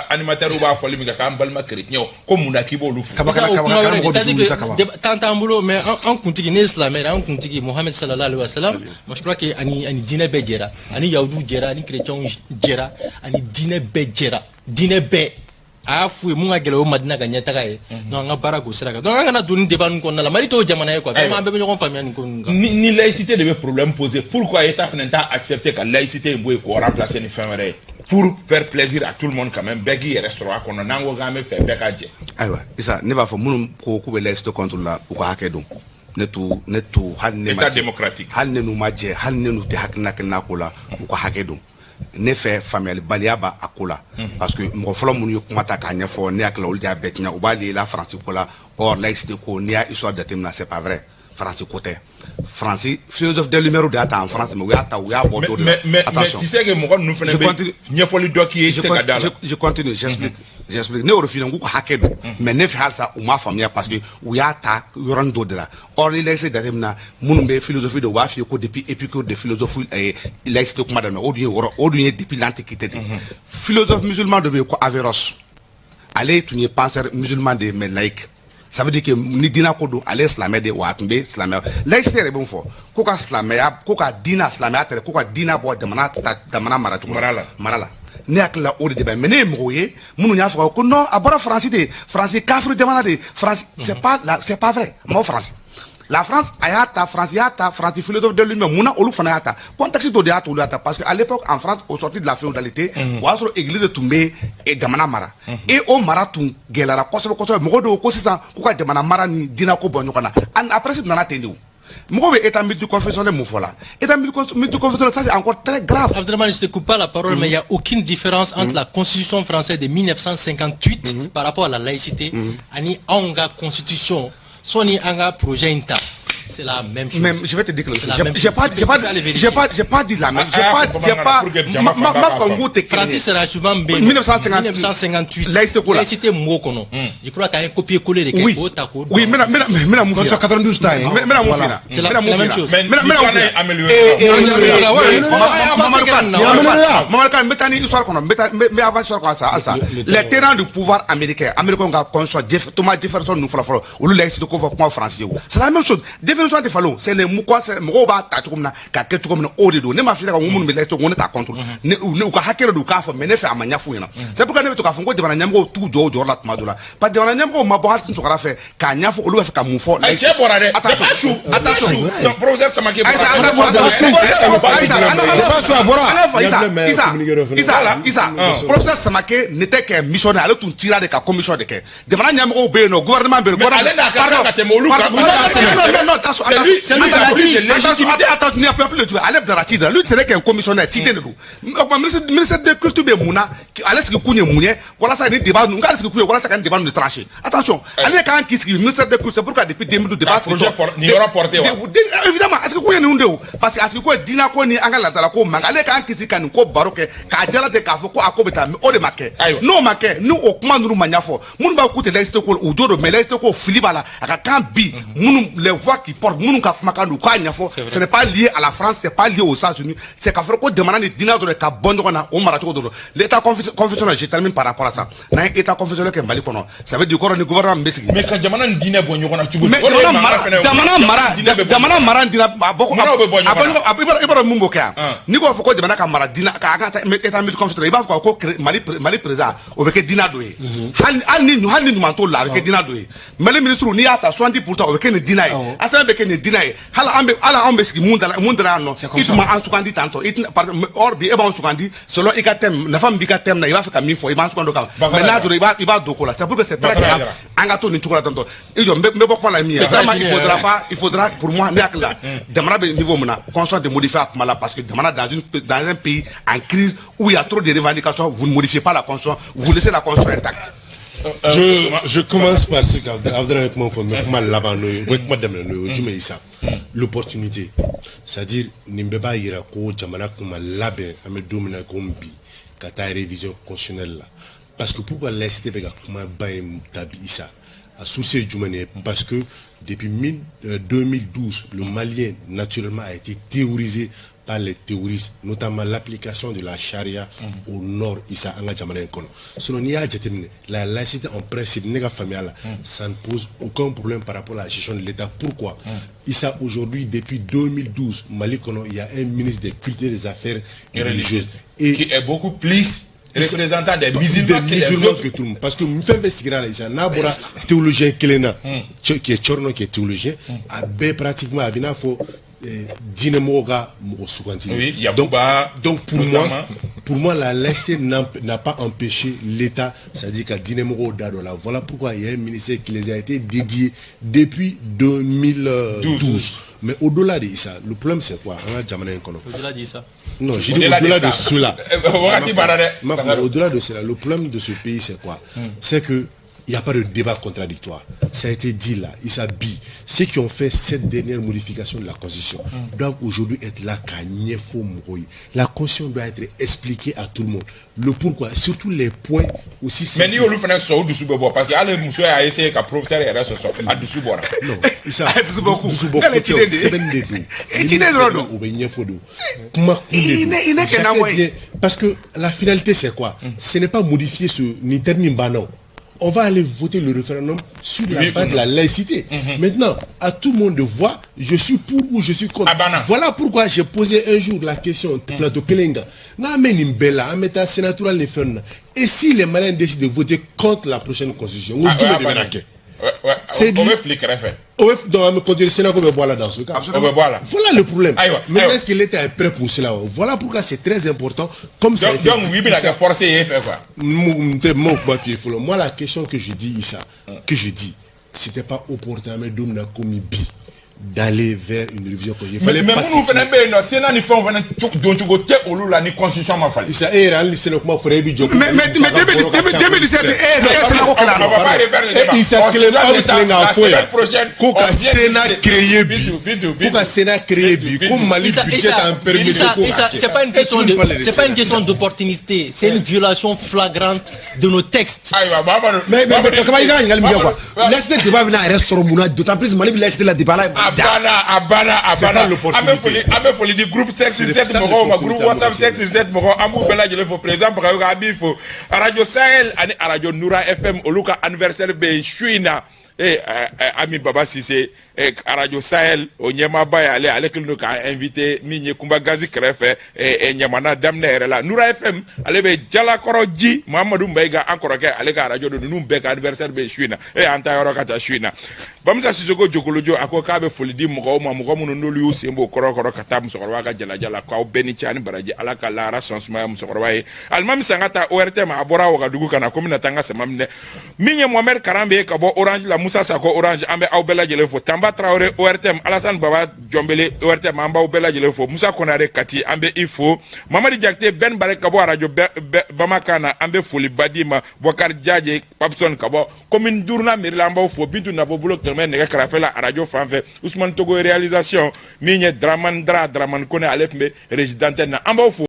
S1: animateurs b'a fɔli min kɛ k'an balima chrétiens ko mun na k'i b'olu fo.
S5: Kaba kala kaba kala, mɔgɔ dusu wuli sa kaba.
S2: Temps t'an bolo, mais an kuntigi, ne ye silamɛ ye, an kuntigi Mohamed sallallahu alaihi wa sallam, moi je crois que ani diinɛ bɛɛ jɛra, ani yahudiw jɛra, ani chrétiens jɛra, ani diinɛ bɛɛ jɛra, diinɛ bɛɛ a y'a f'u ye mun ka gɛlɛn, o Madina ka ɲɛtaga ye. Donc an ka baara k'o sira kan. Donc an kana don nin débat ninnu kɔnɔna la. Mali t'o jamana ye quoi. Vraiment, an bɛɛ bɛ ɲɔgɔn faamuya nin ko ninnu kan.
S1: Ni laïcité de bɛ problème poser, pourquoi État fana t'a accepter ka laïcité in bɔ yen k'o remplacer ni fɛn wɛrɛ ye pour faire plaisir à tout le monde quand même, bɛɛ k'i yɛrɛ sɔrɔ a kɔnɔ, n'an ko k'an bɛ fɛ bɛɛ ka jɛ?
S3: Ayiwa Isa, ne b'a fɔ minnu ko k'u bɛ laïcité contre la, u ka hakɛ don. Ne t'u hali ne ma
S1: État démocratique.
S3: Hali ne n'u ma jɛ, hali ne n'u tɛ hakilina kelen na ko la, u ka hakɛ don. Ne fɛ, faamuyalibaliya b'a a ko la, parce que mɔgɔ fɔlɔ minnu ye kuma ta k'a ɲɛfɔ, ne hakili la olu de y'a bɛɛ tiɲɛ. U b'a lié la Faransi ko la. Or laïcité ko, n'i y'a histoire jateminɛ, c'est pas vrai, Faransi ko tɛ. Faransi philosophe des Lumières de y'a ta en France, mais u y'a ta, u y'a bɔ dɔ de la.
S1: Mais tu sais que mɔgɔ ninnu fana bɛ ɲɛfɔli dɔ k'i ye, i tɛ se ka da la.
S3: Je continue, j'explique, j'explique. Ne y'o de f'i ɲɛna k'u ka hakɛ don, mais ne fɛ halisa u m'a faamuya, parce que u y'a ta yɔrɔnin dɔ de la. Or ni laïcité jateminɛ, minnu bɛ philosophie de, u b'a f'i ye ko depuis Épicure de philosophie laïcité kuma daminɛ, o dun ye wɔrɔ, o dun ye depuis l'antiquité de. Philosophe musulman dɔ bɛ yen ko Averroès, ale tun ye penseur musulman de ye, mais laïque. Ça veut dire que ni diinɛ ko don, ale ye silamɛ de ye, wa a tun bɛ silamɛya laïcité yɛrɛ bɛ mun fɔ? Ko ka silamɛya, ko ka diinɛ, silamɛya tɛ dɛ, ko ka diinɛ bɔ jamana ta, jamana mara cogo
S1: mara la.
S3: Mara la. Ne hakili la o de bɛ, mais ne ye mɔgɔw ye minnu y'a fɔ ko non, a bɔra Faransi de, Faransi kafiri jamana de, Faransi. C'est pas vrai. Ma Faransi, la France a y'a ta, France y'a ta, France philosophe de lui-même. Mun na olu fana y'a ta? Contexte dɔ de y'a to olu y'a ta, parce que à l'époque en France, au sortir de la féodalité, o y'a sɔrɔ église tun bɛ jamana mara, et o mara tun gɛlɛyara kosɛbɛ kosɛbɛ. Mɔgɔ dɔw ko sisan k'u ka jamana mara ni diinɛ ko bɔ ɲɔgɔn na. An après nana ten de. O mɔgɔw bɛ état multiconfessionnel mun fɔ la? État multiconfessionnel, ça c'est encore très grave.
S2: Abderrahmane, je te coupe pas la parole, mais il n'y a aucune différence entre la constitution française de 1958 par rapport à la laïcité, ani anw ka constitution, sɔni an ka projet in ta. C'est la même chose.
S3: Mais je vais te dire quelque
S2: C'est
S3: chose.
S2: la
S3: J'ai
S2: même
S3: j'ai
S2: chose.
S3: pas,
S2: Tu
S3: j'ai
S2: peux
S3: pas,
S2: aller vérifier.
S3: j'ai pas dit la même. J'ai
S1: Ah,
S3: pas,
S1: ah,
S3: j'ai pas.
S1: pour que jama
S3: Ma
S1: fan
S3: ma
S1: b'a
S3: fɔ n k'o tɛ kelen ye.
S2: Francis Rachouban bɛ yen.
S3: 1958.
S2: 1958.
S3: Laïcité ko la.
S2: Laïcité mɔgɔw kɔnɔ. Je crois qu'an ye copier coller de kɛ
S3: Oui.
S2: k'o ta k'o don.
S3: Oui, n bɛna mun f'i
S5: Constitution
S3: ɲɛna.
S5: 92 ta ye.
S3: N bɛna mun f'i
S5: Voilà.
S3: ɲɛna.
S2: C'est la-
S3: N bɛna mun
S2: c'est la
S3: f'i
S2: même
S3: ɲɛna.
S2: chose.
S1: Mais
S3: N bɛna mun f'i
S1: nin
S3: ɲɛna.
S1: amélioré.
S5: Amélioré, ouais,
S3: Mamadou Kane,
S2: Amélioré,
S5: amélioré.
S3: Mamadou Kane, n bɛ taa ni histoire kɔnɔ, n bɛ taa, n bɛ avancer histoire kɔnɔ halisa. Les tenants du pouvoir américain, américain ka constitution, Thomas Jefferson ninnu fɔlɔ fɔlɔ, olu laïcité ko fɔ kuma français ye o. C'est la même chose. Définition tɛ falen o. C'est les quoi, c'est mɔgɔw b'a ta cogo min na, k'a kɛ cogo min na, o de don. Ne m'a f'i ɲɛna ko minnu bɛ laïcité ko ne t'a contre. Ne u ka hakɛ de don u k'a fɔ, mais ne fɛ a ma ɲɛf'u ɲɛna. C'est pourquoi ne bɛ to k'a fɔ ko jamana ɲɛmɔgɔw t'u jɔ u jɔyɔrɔ la tuma dɔ la. Parce que jamana ɲɛmɔgɔw ma bɔ hali sini sɔgɔmada fɛ k'a ɲɛfɔ olu b'a fɛ ka mun fɔ.
S1: Ayi, cɛ bɔra dɛ.
S3: Attention,
S1: Su.
S3: attention.
S1: Son professeur Samake
S3: Aïssa,
S1: bɔra.
S3: attention, attention. Aïssa,
S5: Débat a bɔra.
S3: an ka fɔ Isa,
S4: Il y a
S3: Isa,
S4: même
S3: Isa, Isa, professeur Samake n'était qu'un missionnaire, ale tun cira de ka commission de kɛ. Jamana ɲɛmɔgɔw bɛ yen nɔ, gouvernement bɛ yen.
S1: Mais ale n'a ka kan ka tɛmɛ olu kan.
S3: Pardon, non, non, attention,
S1: C'est lui, c'est lui qui a pris de légitimité.
S3: Attention, attention, il n'y a plus de ale bilara ci de la. Lui, ce n'est qu'un commissionnaire, ciden de don. O tuma ministre de culture bɛ mun na? Ale sigi kun ye mun ye? Walasa ni débat ninnu, k'ale sigi kun ye walasa ka nin débat ninnu trancher. Attention, ale kan k'i sigi ministère de culture, c'est pourquoi depuis 2012 débat
S1: projet nin yɔrɔ porté wa?
S3: Évidemment, est-ce que ko ye ninnu de o? Parce que a sigi ko ye diinɛ ko ni an ka laadala ko mankan. Ale kan k'i sigi ka nin ko baro kɛ k'a jalatigɛ k'a fɔ ko a ko bɛ taa, mais o de ma kɛ.
S1: Ayiwa.
S3: N'o ma kɛ, ni o kuma ninnu ma ɲɛfɔ, minnu b'a k'u tɛ laïcité ko la, u jo don, mais laïcité ko fili b'a la. A ka kan bi, minnu les voix qui portent, minnu ka kumakan don, u k'a ɲɛfɔ. Ce n'est pas lié à la France, c'est pas lié aux États-Unis, c'est k'a fɔ ko jamana ni diinɛ dɔrɔn ka bɔ ɲɔgɔn na, o maracogo dɔ don. L'état confessionnel, je termine par rapport à ça. N'an ye état confessionnel kɛ Mali kɔnɔ, ça veut dire kɔrɔ ni gouvernement min bɛ sigi.
S1: Mais ka jamana ni diinɛ bɔ ɲɔgɔn na cogo di?
S3: Mais
S1: O de ye
S3: jamana
S1: mankan
S3: mara,
S1: fɛnɛ ye o.
S3: jamana mara,
S1: Diinɛ bɛ bɔ
S3: jamana mara diinɛ a bɔ
S1: Munna o bɛ bɔ ɲɔgɔn
S3: a bɔ
S1: na?
S3: ɲɔgɔn a i b'a dɔn mun b'o kɛ yan.
S1: Ah.
S3: N'i ko fɔ ko jamana ka mara diinɛ ka a ka taa état multiconfessionnel, i b'a fɔ ko Mali président o bɛ kɛ diinɛ dɔ ye. Hali ni ɲuman t'o la, a bɛ kɛ diinɛ dɔ ye. Mali ministre n'i y'a ta 70%, o bɛ kɛ nin diinɛ ye. Assemblée bɛ kɛ nin diinɛ ye. Hali anw bɛ sigi mun da la, mun da la yan nɔ.
S5: C'est comme
S3: I
S5: ça.
S3: tun ma an sugandi tantɔ. I tɛna par or bi e b'anw sugandi selon i ka thème, nafa min b'i ka thème na, i b'a fɛ ka min fɔ, i b'an sugandi o kama.
S1: Basara
S3: Mais n'a
S1: Jara.
S3: donna i b'a don ko la. C'est pour que c'est très
S1: Basara
S3: grave.
S1: Jara.
S3: An ka to nin cogo la tantɔ. I jɔ, n bɛ bɔ kuma la min ye. Vraiment, il faudra pas, il faudra pour moi, ne hakili la, jamana bɛ niveau min na, constitution de modifier a kuma la, parce que jamana dans un pays en crise où il y a trop de revendications, vous ne modifiez pas la constitution, vous laissez la constitution intacte.
S4: Je commence par ce qu'Abdel kuma fɔ, mais kuma laban n'o ye, o kuma daminɛ n'o ye, o ye jumɛn ye sa? L'opportunité, c'est-à-dire nin bɛɛ b'a yira ko jamana kun ma labɛn, an bɛ don min na komi bi, ka taa révision constitutionnelle la. Parce que pourquoi laïcité bɛ ka kuma ba in ta bi, Isa? A source ye jumɛn ye? Parce que depuis 2012, le Malien naturellement a été théorisé par les terroristes, notamment l'application de la charia au nord, Issa, an ka jamana in kɔnɔ. Sinon, n'i y'a jateminɛ, la laïcité en principe, ne ka faamuya la, ça ne pose aucun problème par rapport à la gestion de l'État. Pourquoi? Issa, aujourd'hui, depuis 2012, Mali kɔnɔ, il y a un ministre des cultes et des affaires religieuses.
S1: Et qui est beaucoup plus représentant des musulmans,
S4: des
S1: que les
S4: musulmans
S1: autres.
S4: Que tout le monde. Parce que fɛn bɛɛ sigira la, Issa, n'a bɔra théologien kelen na, qui est Thierno, qui est théologien, a bɛɛ pratiquement a bɛ n'a fɔ diinɛ mɔgɔw ka mɔgɔ suganti.
S1: Oui, Yacouba,
S4: Donc pour
S1: notamment.
S4: moi, pour moi, la laïcité n'a pas empêché l'État, c'est-à-dire ka diinɛ mɔgɔw da dɔ la. Voilà pourquoi il y a un ministère qui les a été dédié depuis 2012. Mais au-delà de ça, le problème c'est quoi? An ka jamana in kɔnɔ.
S2: Au-delà de ça.
S4: Non, j'ai dit
S1: Au-delà de
S4: au-delà de
S1: ça.
S4: cela.
S1: Wagati banna dɛ.
S4: Ma femme, au-delà de cela, le problème de ce pays, c'est quoi? C'est que il n'y a pas de débat contradictoire. Ça a été dit là, Issa bi. Ceux qui ont fait cette dernière modification de la Constitution doivent aujourd'hui être là k'a ɲɛfɔ mɔgɔw ye. La Constitution doit être expliquée à tout le monde. Le pourquoi, surtout les points aussi
S1: Mais n'i
S4: sensibles.
S1: y'olu fana sɔsɔ, u dusu bɛ bɔ, parce que hali muso y'a essayé ka professeur yɛrɛ sɔsɔ, a dusu bɔra.
S4: Non, Issa,
S3: Dusu bɔ kun.
S4: dusu bɔ
S3: K'ale
S4: ko tɛ o,
S3: ciden de ye.
S4: sɛbɛnni de don.
S3: I ciden dɔrɔn don.
S4: O bɛ ɲɛfɔ de o. Kuma kun de don.
S3: I ne kɛ
S4: Chacun
S3: n'a mɔ ye.
S4: vient. Parce que la finalité, c'est quoi? Ce n'est pas modifier ce ni terme banna. On va aller voter le référendum sur la
S1: Oui
S4: base
S1: ou
S4: de la laïcité. Maintenant, à tout le monde de voir, je suis pour ou je suis contre.
S1: A banna.
S4: Voilà pourquoi j'ai posé un jour la question, plateau kelen kan. N'a mais nin bɛɛ la, an bɛ taa sénatorial ni fɛn na. Et si les Maliens décident de voter contre la prochaine constitution, o
S1: Ah,
S4: jumɛn
S1: ouais,
S4: de bɛna
S1: banna.
S4: kɛ?
S1: Ouais.
S4: C'est
S1: O bɛ fili kɛrɛfɛ.
S4: O bɛ donc an bɛ continuer, Sénat ko bɛ bɔ a la dans ce cas.
S1: O bɛ bɔ a la.
S4: Voilà le problème.
S1: Ayiwa,
S4: Maintenant,
S1: ayiwa.
S4: est-ce que l'État est prêt pour cela? Voilà pourquoi c'est très important. Comme ça a
S1: Donc
S4: été
S1: donc
S4: dit,
S1: oui bɛna
S4: Issa-
S1: kɛ forcé ye e fɛ quoi.
S4: Mo kuma f'i ye fɔlɔ. Moi, la question que je dis, Issa, que je dis, c'était pas opportun, mais don min na komi bi. d'aller vers une révision constitutionnelle. Il fallait
S1: Mais minnu fana bɛ yen nɔ, Sénat ni fɛnw fana doncogo tɛ olu la ni constitution ma falen.
S4: Isa, e yɛrɛ, hali ni Sénat kuma fɔra, e b'i jɔ.
S3: Mais 2017, e Sénat ko kɛlɛ.
S1: On va pas refaire le débat.
S4: Isa kelen, aw bɛ tilen k'a fɔ yan ko ka Sénat créer bi, ko ka Sénat créer bi, ko Mali budget t'an permettre ko.
S2: C'est pas une question de c'est pas une question d'opportunité, c'est une violation flagrante de nos textes.
S1: Ayiwa, Mamadu.
S5: Mais Kaba, i ka ɲininkali min kɛ quoi, laïcité débat bɛna yɛrɛ sɔrɔ mun na? D'autant plus Mali bɛ laïcité la depuis Ala ye
S1: A banna, a banna, a banna. An bɛ foli di groupe 7 sur 7 mɔgɔw ma, groupe WhatsApp 7 sur 7 mɔgɔw, an b'u bɛɛ lajɛlen fo. Président Bagayogo, an b'i fo. Radio Sahel ani Radio Noura FM, olu ka anniversaire bɛ yen su in na. Ami Baba Sise, Radio Sahel o ɲɛmaaba ye ale, ale kɛlen don k'an invité min ye Kunba Gazi kɛrɛfɛ, Ɲamana daminɛ yɛrɛ la. Noura FM, ale bɛ Jalakɔrɔ ji, Mahamadu Mayiga, an kɔrɔkɛ, ale ka radio don. Ninnu bɛɛ ka anniversaire bɛ su in na. An ta yɔrɔ ka ca su in na. Bamusa Sisoko Jokolojo, a ko k'a bɛ foli di mɔgɔw ma, mɔgɔ minnu n'olu y'u sen b'o kɔrɔ kɔrɔ ka taa musokɔrɔba ka jalaja la, k'aw bɛɛ ni ce ani baraji. Ala ka lahara sɔn sumaya musokɔrɔba ye. Alimami Sangata ORTM, a bɔra Wagadugu ka na ko n bɛna taa n ka sama minɛ. Min ye Mohamed Karanbe ka bɔ Orange la, Musa Sako Orange, an bɛ aw bɛɛ lajɛlen fo. Tanba Traoré ORTM, Alassane Baba Jɔnbele ORTM, an b'aw bɛɛ lajɛlen fo. Musa Konare Kati, an bɛ i fo. Mamadi Jakite Ben Bare ka bɔ arajo Bamakan na, an bɛ foliba d'i ma. Bɔkari Jaje Papson ka bɔ commune duurunan mairie la, an b'aw fo. Bintu Nabo bolo kɛmɛ nɛgɛ kɛrɛfɛ la arajo fan fɛ, Usumani Togo réalisation, min ye Dramane Dra, Dramane Kone, ale tun bɛ régie d'antenne na, an b'aw fo.